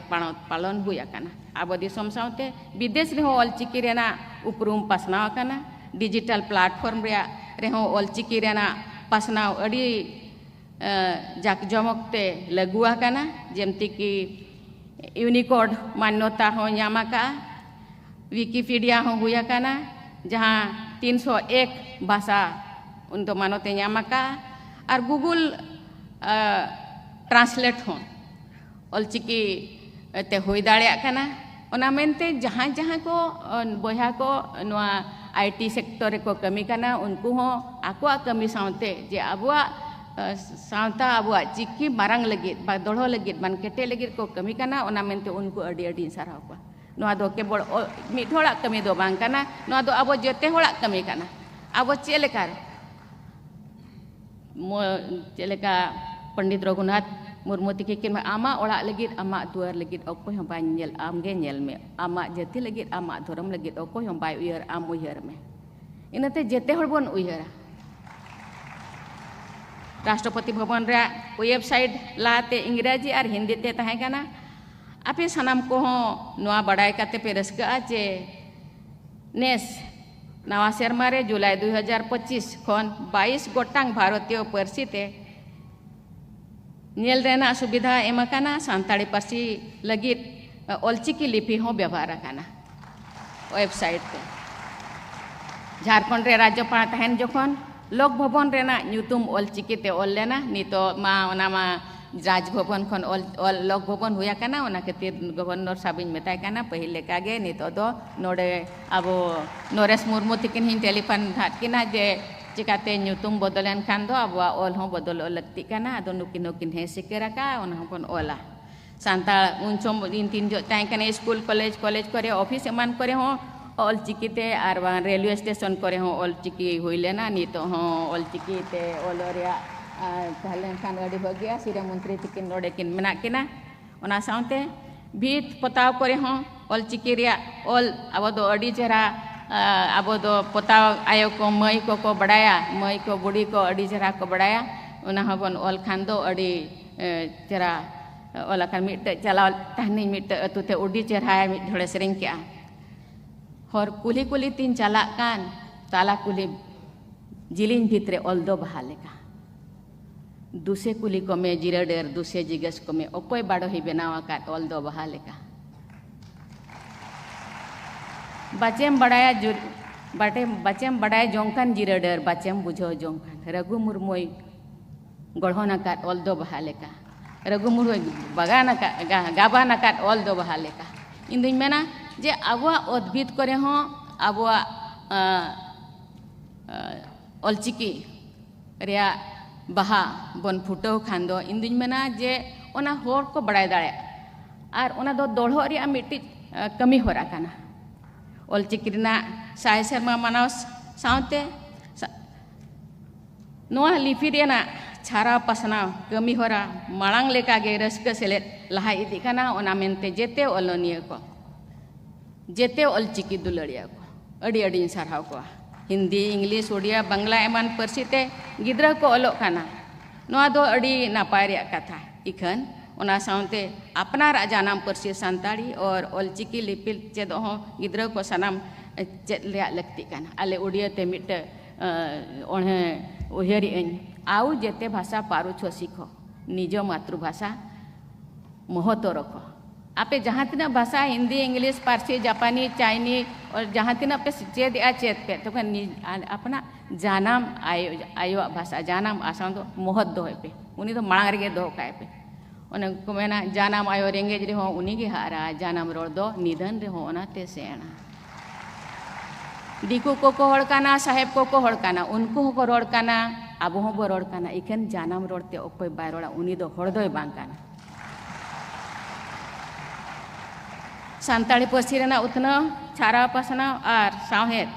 ᱯᱟᱞᱚᱱ ᱦᱩᱭ ᱟᱠᱟᱱᱟ᱾ ᱟᱵᱚ ᱫᱤᱥᱚᱢ ᱥᱟᱶᱛᱮ ᱵᱤᱫᱮᱥ ᱨᱮᱦᱚᱸ ᱚᱞᱪᱤᱠᱤ ᱨᱮᱱᱟᱜ ᱩᱯᱨᱩᱢ ᱯᱟᱥᱱᱟᱣ ᱟᱠᱟᱱᱟ᱾ ᱰᱤᱡᱤᱴᱟᱞ ᱯᱞᱟᱴᱯᱷᱚᱨᱢ ᱨᱮᱭᱟᱜ ᱨᱮᱦᱚᱸ ᱚᱞᱪᱤᱠᱤ ᱨᱮᱱᱟᱜ ᱯᱟᱥᱱᱟᱣ ᱟᱹᱰᱤ ᱡᱟᱠ ᱡᱚᱢᱚᱠ ᱛᱮ ᱞᱟᱹᱜᱩ ᱟᱠᱟᱱᱟ, ᱡᱮᱢᱛᱤ ᱠᱤ ᱤᱭᱩᱱᱤᱠᱳᱰ ᱢᱟᱱᱱᱚᱛᱟ ᱦᱚᱸ ᱧᱟᱢ ᱟᱠᱟᱫᱼᱟ, ᱣᱤᱠᱤᱯᱤᱰᱤᱭᱟ ᱦᱚᱸ ᱦᱩᱭ ᱟᱠᱟᱱᱟ, ᱡᱟᱦᱟᱸ ᱛᱤᱱᱥᱚ ᱮᱠ ᱵᱷᱟᱥᱟ ᱩᱱᱫᱚ ᱢᱟᱱᱚᱛ ᱮ ᱧᱟᱢ ᱟᱠᱟᱫᱼᱟ, ᱟᱨ ᱜᱩᱜᱩᱞ ᱴᱨᱟᱱᱥᱞᱮᱴ ᱦᱚᱸ ᱚᱞᱪᱤᱠᱤ ᱛᱮ ᱦᱩᱭ ᱫᱟᱲᱮᱭᱟᱜ ᱠᱟᱱᱟ᱾ ᱚᱱᱟ ᱢᱮᱱᱛᱮ ᱡᱟᱦᱟᱸᱭ ᱡᱟᱦᱟᱸᱭ ᱠᱚ ᱵᱚᱭᱦᱟ ᱠᱚ ᱱᱚᱣᱟ ᱟᱭ ᱴᱤ ᱥᱮᱠᱴᱚᱨ ᱨᱮᱠᱚ ᱠᱟᱹᱢᱤ ᱠᱟᱱᱟ, ᱩᱱᱠᱩ ᱦᱚᱸ ᱟᱠᱚᱣᱟᱜ ᱠᱟᱹᱢᱤ ᱥᱟᱶᱛᱮ ᱡᱮ ᱟᱵᱚᱣᱟᱜ ᱥᱟᱶᱛᱟ, ᱟᱵᱚᱣᱟᱜ ᱪᱤᱠᱤ ᱢᱟᱨᱟᱝ ᱞᱟᱹᱜᱤᱫ ᱵᱟ ᱫᱚᱲᱦᱚ ᱞᱟᱹᱜᱤᱫ ᱵᱟᱝ ᱠᱮᱴᱮᱡ ᱞᱟᱹᱜᱤᱫ ᱠᱚ ᱠᱟᱹᱢᱤ ᱠᱟᱱᱟ᱾ ᱚᱱᱟ ᱢᱮᱱᱛᱮ ᱩᱱᱠᱩ ᱟᱹᱰᱤ ᱟᱹᱰᱤᱧ ᱥᱟᱨᱦᱟᱣ ᱠᱚᱣᱟ᱾ ᱱᱚᱣᱟ ᱫᱚ ᱠᱮᱵᱚᱞ ᱢᱤᱫ ᱦᱚᱲᱟᱜ ᱠᱟᱹᱢᱤ ᱫᱚ ᱵᱟᱝ ᱠᱟᱱᱟ, ᱱᱚᱣᱟ ᱫᱚ ᱟᱵᱚ ᱡᱮᱛᱮ ᱦᱚᱲᱟᱜ ᱠᱟᱹᱢᱤ ᱠᱟᱱᱟ᱾ ᱟᱵᱚ ᱪᱮᱫ ᱞᱮᱠᱟ ᱪᱮᱫ ᱞᱮᱠᱟ ᱯᱚᱱᱰᱤᱛ ᱨᱚᱜᱷᱩᱱᱟᱛᱷ ᱢᱩᱨᱢᱩ ᱛᱤᱠᱤᱱ ᱠᱤᱱ ᱢᱮᱱᱟ, "ᱟᱢᱟᱜ ᱚᱲᱟᱜ ᱞᱟᱹᱜᱤᱫ, ᱟᱢᱟᱜ ᱫᱩᱣᱟᱹᱨ ᱞᱟᱹᱜᱤᱫ ᱚᱠᱚᱭ ᱦᱚᱸ ᱵᱟᱭ ᱧᱮᱞ, ᱟᱢ ᱜᱮ ᱧᱮᱞ ᱢᱮ᱾ ᱟᱢᱟᱜ ᱡᱟᱹᱛᱤ ᱞᱟᱹᱜᱤᱫ, ᱟᱢᱟᱜ ᱫᱷᱚᱨᱚᱢ ᱞᱟᱹᱜᱤᱫ ᱚᱠᱚᱭ ᱦᱚᱸ ᱵᱟᱭ ᱩᱭᱦᱟᱹᱨ, ᱟᱢ ᱩᱭᱦᱟᱹᱨ ᱢᱮ᱾" ᱤᱱᱟᱹᱛᱮ ᱡᱮᱛᱮ ᱦᱚᱲ ᱵᱚᱱ ᱩᱭᱦᱟᱹᱨᱟ᱾ ᱨᱟᱥᱴᱨᱚᱯᱚᱛᱤ ᱵᱷᱚᱵᱚᱱ ᱨᱮᱭᱟᱜ ᱣᱮᱵᱥᱟᱭᱤᱴ ᱞᱟᱦᱟᱛᱮ ᱤᱝᱨᱟᱡᱤ ᱟᱨ ᱦᱤᱱᱫᱤ ᱛᱮ ᱛᱟᱦᱮᱸ ᱠᱟᱱᱟ᱾ ᱟᱯᱮ ᱥᱟᱱᱟᱢ ᱠᱚᱦᱚᱸ ᱱᱚᱣᱟ ᱵᱟᱰᱟᱭ ᱠᱟᱛᱮ ᱯᱮ ᱨᱟᱹᱥᱠᱟᱹᱜᱼᱟ ᱡᱮ ᱱᱮᱥ ᱱᱟᱣᱟ ᱥᱮᱨᱢᱟ ᱨᱮ ᱡᱩᱞᱟᱭ ᱫᱩ ᱦᱟᱡᱟᱨ ᱯᱚᱸᱪᱤᱥ ᱠᱷᱚᱱ ᱵᱟᱭᱤᱥ ᱜᱚᱴᱟᱝ ᱵᱷᱟᱨᱚᱛᱤᱭᱚ ᱯᱟᱹᱨᱥᱤ ᱛᱮ ᱧᱮᱞ ᱨᱮᱱᱟᱜ ᱥᱩᱵᱤᱫᱷᱟ ᱮᱢ ᱟᱠᱟᱱᱟ ᱥᱟᱱᱛᱟᱲᱤ ᱯᱟᱹᱨᱥᱤ ᱞᱟᱹᱜᱤᱫ᱾ ᱚᱞᱪᱤᱠᱤ ᱞᱤᱯᱤ ᱦᱚᱸ ᱵᱮᱵᱚᱦᱟᱨ ᱟᱠᱟᱱᱟ ᱳᱭᱮᱵᱽᱥᱟᱭᱤᱴ ᱛᱮ᱾ ᱡᱷᱟᱲᱠᱷᱚᱸᱰ ᱨᱮ ᱨᱟᱡᱽᱡᱚᱯᱟᱲ ᱛᱟᱦᱮᱱ ᱡᱚᱠᱷᱚᱱ ᱞᱳᱠ ᱵᱷᱚᱵᱚᱱ ᱨᱮᱱᱟᱜ ᱧᱩᱛᱩᱢ ᱚᱞᱪᱤᱠᱤ ᱛᱮ ᱚᱞ ᱞᱮᱱᱟ᱾ ᱱᱤᱛᱚᱜ ᱢᱟ ᱚᱱᱟ ᱢᱟ ᱨᱟᱡᱽ ᱵᱷᱚᱵᱚᱱ ᱠᱷᱚᱱ ᱚᱞ, ᱚᱞ ᱞᱳᱠ ᱵᱷᱚᱵᱚᱱ ᱦᱩᱭ ᱟᱠᱟᱱᱟ᱾ ᱚᱱᱟ ᱠᱷᱟᱹᱛᱤᱨ ᱜᱚᱵᱷᱚᱨᱱᱚᱨ ᱥᱟᱵ ᱤᱧ ᱢᱮᱛᱟᱭ ᱠᱟᱱᱟ, ᱯᱟᱹᱦᱤᱞ ᱞᱮᱠᱟᱜᱮ ᱱᱤᱛᱚᱜ ᱫᱚ ᱱᱚᱰᱮ ᱟᱵᱚ ᱱᱚᱨᱮᱥ ᱢᱩᱨᱢᱩ ᱛᱤᱠᱤᱱ ᱦᱚᱸᱧ ᱴᱮᱞᱤᱯᱷᱳᱱ ᱟᱫ ᱠᱤᱱᱟ ᱡᱮ ᱪᱤᱠᱟᱛᱮ ᱧᱩᱛᱩᱢ ᱵᱚᱫᱚᱞᱮᱱ ᱠᱷᱟᱱ ᱫᱚ ᱟᱵᱚᱣᱟᱜ ᱚᱞ ᱦᱚᱸ ᱵᱚᱫᱚᱞᱚᱜ ᱞᱟᱹᱠᱛᱤᱜ ᱠᱟᱱᱟ᱾ ᱟᱫᱚ ᱱᱩᱠᱤᱱ ᱦᱚᱸᱠᱤᱱ ᱦᱮᱸ ᱥᱤᱠᱟᱹᱨ ᱟᱠᱟᱫᱼᱟ, ᱚᱱᱟ ᱦᱚᱸᱵᱚᱱ ᱚᱞᱟ᱾ ᱥᱟᱱᱛᱟᱲ ᱩᱱ ᱥᱚᱢᱚᱭ ᱤᱧ ᱛᱤᱱ ᱡᱚᱦᱚᱜ ᱛᱟᱦᱮᱸ ᱠᱟᱱᱟ ᱥᱠᱩᱞ, ᱠᱚᱞᱮᱡᱽ, ᱠᱚᱞᱮᱡᱽ ᱠᱚᱨᱮ, ᱚᱯᱷᱤᱥ ᱮᱢᱟᱱ ᱠᱚᱨᱮ ᱦᱚᱸ ᱚᱞᱪᱤᱠᱤ ᱛᱮ, ᱟᱨ ᱵᱟᱝ ᱨᱮᱞᱣᱮ ᱥᱴᱮᱥᱚᱱ ᱠᱚᱨᱮ ᱦᱚᱸ ᱚᱞᱪᱤᱠᱤ ᱦᱩᱭ ᱞᱮᱱᱟ᱾ ᱱᱤᱛᱚᱜ ᱦᱚᱸ ᱚᱞᱪᱤᱠᱤ ᱛᱮ ᱚᱞᱚᱜ ᱨᱮᱭᱟᱜ, ᱟᱨ ᱛᱟᱦᱮᱸ ᱞᱮᱱᱠᱷᱟᱱ ᱟᱹᱰᱤ ᱵᱷᱟᱹᱜᱤᱜᱼᱟ᱾ ᱥᱤᱨᱟᱹ ᱢᱚᱱᱛᱨᱤ ᱛᱤᱠᱤᱱ ᱱᱚᱰᱮ ᱠᱤᱱ ᱢᱮᱱᱟᱜ ᱠᱤᱱᱟ᱾ ᱚᱱᱟ ᱥᱟᱶᱛᱮ ᱵᱷᱤᱛ ᱯᱚᱛᱟᱣ ᱠᱚᱨᱮ ᱦᱚᱸ ᱚᱞᱪᱤᱠᱤ ᱨᱮᱭᱟᱜ ᱚᱞ ᱟᱵᱚ ᱫᱚ ᱟᱹᱰᱤ ᱪᱮᱦᱨᱟ, ᱟᱨ ᱟᱵᱚ ᱫᱚ ᱯᱚᱛᱟᱣ ᱟᱭᱳ ᱠᱚ, ᱢᱟᱹᱭ ᱠᱚᱠᱚ ᱵᱟᱲᱟᱭᱟ, ᱢᱟᱹᱭ ᱠᱚ, ᱵᱩᱰᱷᱤ ᱠᱚ ᱟᱹᱰᱤ ᱪᱮᱦᱨᱟ ᱠᱚ ᱵᱟᱲᱟᱭᱟ᱾ ᱚᱱᱟ ᱦᱚᱸᱵᱚᱱ ᱚᱞ ᱠᱷᱟᱱ ᱫᱚ ᱟᱹᱰᱤ, ᱮ, ᱪᱮᱦᱨᱟ ᱚᱞ ᱟᱠᱟᱱ᱾ ᱢᱤᱫᱴᱮᱡ ᱪᱟᱞᱟᱣ ᱛᱟᱦᱮᱱᱤᱧ ᱢᱤᱫᱴᱮᱡ ᱟᱹᱛᱩ ᱛᱮ, ᱟᱹᱰᱤ ᱪᱮᱦᱨᱟ ᱢᱤᱫ ᱦᱚᱲᱮ ᱥᱮᱨᱮᱧ ᱠᱮᱜᱼᱟ, "ᱦᱚᱨ ᱠᱩᱞᱦᱤ ᱠᱩᱞᱦᱤ ᱛᱤᱧ ᱪᱟᱞᱟᱜ ᱠᱟᱱ, ᱛᱟᱞᱟ ᱠᱩᱞᱦᱤ ᱡᱤᱞᱤᱧ ᱵᱷᱤᱛ ᱨᱮ ᱚᱞ ᱫᱚ ᱵᱟᱦᱟ ᱞᱮᱠᱟ᱾ ᱫᱩᱥᱮ ᱠᱩᱞᱤ ᱠᱚᱢᱮ ᱡᱤᱨᱟᱹ ᱰᱟᱹᱨ, ᱫᱩᱥᱮ ᱡᱤᱜᱟᱹᱥ ᱠᱚᱢᱮ ᱚᱠᱚᱭ ᱵᱟᱰᱚᱦᱤ ᱵᱮᱱᱟᱣ ᱟᱠᱟᱫ ᱚᱞ ᱫᱚ ᱵᱟᱦᱟ ᱞᱮᱠᱟ᱾ ᱵᱟᱪᱮᱢ ᱵᱟᱲᱟᱭᱟ ᱡᱩᱨ-, ᱵᱟᱴᱮᱢ, ᱵᱟᱪᱮᱢ ᱵᱟᱰᱟᱭ ᱡᱚᱝ ᱠᱟᱱ ᱡᱤᱨᱟᱹ ᱰᱟᱹᱨ, ᱵᱟᱪᱮᱢ ᱵᱩᱡᱷᱟᱹᱣ ᱡᱚᱝ ᱠᱟᱱ ᱨᱟᱹᱜᱷᱩ ᱢᱩᱨᱢᱩᱭ ᱜᱚᱲᱦᱚᱱ ᱟᱠᱟᱫ ᱚᱞ ᱫᱚ ᱵᱟᱦᱟ ᱞᱮᱠᱟ, ᱨᱟᱹᱜᱷᱩ ᱢᱩᱨᱢᱩᱭ ᱵᱟᱜᱟᱱ ᱟᱠᱟᱫ, ᱜᱟ-, ᱜᱟᱵᱟᱱ ᱟᱠᱟᱫ ᱚᱞ ᱫᱚ ᱵᱟᱦᱟ ᱞᱮᱠᱟ᱾" ᱤᱧ ᱫᱩᱧ ᱢᱮᱱᱟ ᱡᱮ ᱟᱵᱚᱣᱟᱜ ᱚᱛ ᱵᱷᱤᱛ ᱠᱚᱨᱮ ᱦᱚᱸ ᱟᱵᱚᱣᱟᱜ, ᱟᱸ, ᱟᱸ, ᱚᱞᱪᱤᱠᱤ ᱨᱮᱭᱟᱜ ᱵᱟᱦᱟ ᱵᱚᱱ ᱯᱷᱩᱴᱟᱹᱣ ᱠᱷᱟᱱ ᱫᱚ, ᱤᱧ ᱫᱩᱧ ᱢᱮᱱᱟ ᱡᱮ ᱚᱱᱟ ᱦᱚᱲ ᱠᱚ ᱵᱟᱲᱟᱭ ᱫᱟᱲᱮᱭᱟᱜᱼᱟ᱾ ᱟᱨ ᱚᱱᱟ ᱫᱚ ᱫᱚᱲᱦᱚᱜ ᱨᱮᱭᱟᱜ ᱢᱤᱫᱴᱤᱡ, ᱟᱸ, ᱠᱟᱹᱢᱤ ᱦᱚᱨᱟ ᱠᱟᱱᱟ᱾ ᱚᱞᱪᱤᱠᱤ ᱨᱮᱱᱟᱜ ᱥᱟᱭ ᱥᱮᱨᱢᱟ ᱢᱟᱱᱟᱣ ᱥᱟᱶᱛᱮ ᱥᱟ-, ᱱᱚᱣᱟ ᱞᱤᱯᱤ ᱨᱮᱱᱟᱜ ᱪᱷᱟᱨᱟᱣ ᱯᱟᱥᱱᱟᱣ ᱠᱟᱹᱢᱤ ᱦᱚᱨᱟ ᱢᱟᱲᱟᱝ ᱞᱮᱠᱟᱜᱮ ᱨᱟᱹᱥᱠᱟᱹ ᱥᱮᱞᱮᱫ ᱞᱟᱦᱟ ᱤᱫᱤᱜ ᱠᱟᱱᱟ᱾ ᱚᱱᱟ ᱢᱮᱱᱛᱮ ᱡᱮᱛᱮ ᱚᱞᱚᱱᱤᱭᱟᱹ ᱠᱚ, ᱡᱮᱛᱮ ᱚᱞᱪᱤᱠᱤ ᱫᱩᱞᱟᱹᱲᱤᱭᱟᱹ ᱠᱚ ᱟᱹᱰᱤ ᱟᱹᱰᱤᱧ ᱥᱟᱨᱦᱟᱣ ᱠᱚᱣᱟ᱾ ᱦᱤᱱᱫᱤ, ᱤᱝᱞᱤᱥ, ᱳᱰᱤᱭᱟ, ᱵᱟᱝᱞᱟ ᱮᱢᱟᱱ ᱯᱟᱹᱨᱥᱤ ᱛᱮ ᱜᱤᱫᱽᱨᱟᱹ ᱠᱚ ᱚᱞᱚᱜ ᱠᱟᱱᱟ᱾ ᱱᱚᱣᱟ ᱫᱚ ᱟᱹᱰᱤ ᱱᱟᱯᱟᱭ ᱨᱮᱭᱟᱜ ᱠᱟᱛᱷᱟ᱾ ᱤᱠᱷᱟᱹᱱ ᱚᱱᱟ ᱥᱟᱶᱛᱮ ᱟᱯᱱᱟᱨᱟᱜ ᱡᱟᱱᱟᱢ ᱯᱟᱹᱨᱥᱤ ᱥᱟᱱᱛᱟᱲᱤ ᱚᱨ ᱚᱞᱪᱤᱠᱤ ᱞᱤᱯᱤ ᱪᱮᱫᱚᱜ ᱦᱚᱸ ᱜᱤᱫᱽᱨᱟᱹ ᱠᱚ ᱥᱟᱱᱟᱢ ᱪᱮᱫ ᱨᱮᱭᱟᱜ ᱞᱟᱹᱠᱛᱤᱜ ᱠᱟᱱᱟ᱾ ᱟᱞᱮ ᱩᱰᱤᱭᱟᱹ ᱛᱮ ᱢᱤᱫᱴᱮᱡ ᱚᱬᱦᱮ ᱩᱭᱦᱟᱹᱨᱮᱜ ᱟᱹᱧ, ᱟᱣ ᱡᱮᱛᱮ ᱵᱷᱟᱥᱟ ᱯᱟᱨᱩ ᱪᱷᱚ ᱥᱤᱠᱷᱚ, ᱱᱤᱡᱚ ᱢᱟᱛᱨᱩ ᱵᱷᱟᱥᱟ ᱢᱚᱦᱚᱛᱚ ᱨᱚᱠᱷᱚ᱾ ᱟᱯᱮ ᱡᱟᱦᱟᱸ ᱛᱤᱱᱟᱹᱜ ᱵᱷᱟᱥᱟ, ᱦᱤᱱᱫᱤ, ᱤᱝᱞᱤᱥ, ᱯᱟᱹᱨᱥᱤ, ᱡᱟᱯᱟᱱᱤ, ᱪᱟᱭᱱᱤ, ᱡᱟᱦᱟᱸ ᱛᱤᱱᱟᱹᱜ ᱯᱮ ᱪᱮᱫ ᱮᱜᱼᱟ, ᱪᱮᱫ ᱯᱮ, ᱛᱚᱵᱮ ᱟᱯᱱᱟ ᱡᱟᱱᱟᱢ ᱟᱭᱳ, ᱟᱭᱳᱣᱟᱜ ᱵᱷᱟᱥᱟ, ᱡᱟᱱᱟᱢ ᱟᱲᱟᱝ ᱫᱚ ᱢᱚᱦᱚᱛ ᱫᱚᱦᱚᱭ ᱯᱮ᱾ ᱩᱱᱤ ᱫᱚ ᱢᱟᱲᱟᱝ ᱨᱮᱜᱮ ᱫᱚᱦᱚ ᱠᱟᱭ ᱯᱮ᱾ ᱚᱱᱮ ᱠᱚ ᱢᱮᱱᱟ, ᱡᱟᱱᱟᱢ ᱟᱭᱳ ᱨᱮᱸᱜᱮᱡ ᱨᱮᱦᱚᱸ ᱩᱱᱤ ᱜᱮ ᱦᱟᱨᱟ, ᱡᱟᱱᱟᱢ ᱨᱚᱲ ᱫᱚ ᱱᱤᱫᱷᱟᱹᱱ ᱨᱮᱦᱚᱸ ᱚᱱᱟᱛᱮ ᱥᱮᱬᱟ᱾ ᱫᱤᱠᱩ ᱠᱚᱠᱚ ᱦᱚᱲ ᱠᱟᱱᱟ, ᱥᱟᱦᱮᱵ ᱠᱚᱠᱚ ᱦᱚᱲ ᱠᱟᱱᱟ, ᱩᱱᱠᱩ ᱦᱚᱸᱠᱚ ᱨᱚᱲ ᱠᱟᱱᱟ, ᱟᱵᱚ ᱦᱚᱸᱵᱚ ᱨᱚᱲ ᱠᱟᱱᱟ᱾ ᱤᱠᱷᱟᱹᱱ ᱡᱟᱱᱟᱢ ᱨᱚᱲ ᱛᱮ ᱚᱠᱚᱭ ᱵᱟᱭ ᱨᱚᱲᱟ, ᱩᱱᱤ ᱫᱚ ᱦᱚᱲ ᱫᱚᱭ ᱵᱟᱝ ᱠᱟᱱᱟ᱾ ᱥᱟᱱᱛᱟᱲᱤ ᱯᱟᱹᱨᱥᱤ ᱨᱮᱱᱟᱜ ᱩᱛᱱᱟᱹᱣ, ᱪᱷᱟᱨᱟᱣ ᱯᱟᱥᱱᱟᱣ ᱟᱨ ᱥᱟᱶᱦᱮᱫ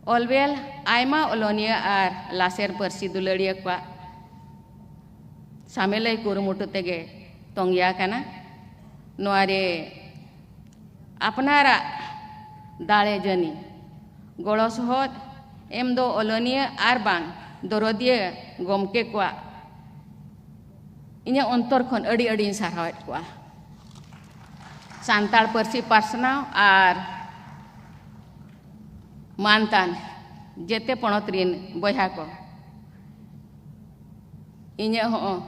ᱚᱞᱵᱮᱞ ᱟᱭᱢᱟ ᱚᱞᱚᱱᱤᱭᱟᱹ ᱟᱨ ᱞᱟᱥᱮᱨ ᱯᱟᱹᱨᱥᱤ ᱫᱩᱞᱟᱹᱲᱤᱭᱟᱹ ᱠᱚᱣᱟᱜ ᱥᱟᱢᱮᱞᱟᱭ ᱠᱩᱨᱩᱢᱩᱴᱩ ᱛᱮᱜᱮ ᱛᱚᱝᱜᱮ ᱟᱠᱟᱱᱟ᱾ ᱱᱚᱣᱟ ᱨᱮ ᱟᱯᱱᱟᱨᱟᱜ ᱫᱟᱲᱮ ᱡᱟᱹᱱᱤ ᱜᱚᱲᱚ ᱥᱚᱦᱚᱫ ᱮᱢ ᱫᱚ ᱚᱞᱚᱱᱤᱭᱟᱹ ᱟᱨ ᱵᱟᱝ ᱫᱚᱨᱚᱫᱤᱭᱟᱹ ᱜᱚᱢᱠᱮ ᱠᱚᱣᱟᱜ ᱤᱧᱟᱹᱜ ᱚᱱᱛᱚᱨ ᱠᱷᱚᱱ ᱟᱹᱰᱤ ᱟᱹᱰᱤᱧ ᱥᱟᱨᱦᱟᱣᱮᱫ ᱠᱚᱣᱟ᱾ ᱥᱟᱱᱛᱟᱲ ᱯᱟᱹᱨᱥᱤ ᱯᱟᱥᱱᱟᱣ ᱟᱨ ᱢᱟᱱᱛᱟᱱ ᱡᱮᱛᱮ ᱯᱚᱱᱚᱛ ᱨᱤᱱ ᱵᱚᱭᱦᱟ ᱠᱚ, ᱤᱧᱟᱹᱜ ᱦᱚᱸ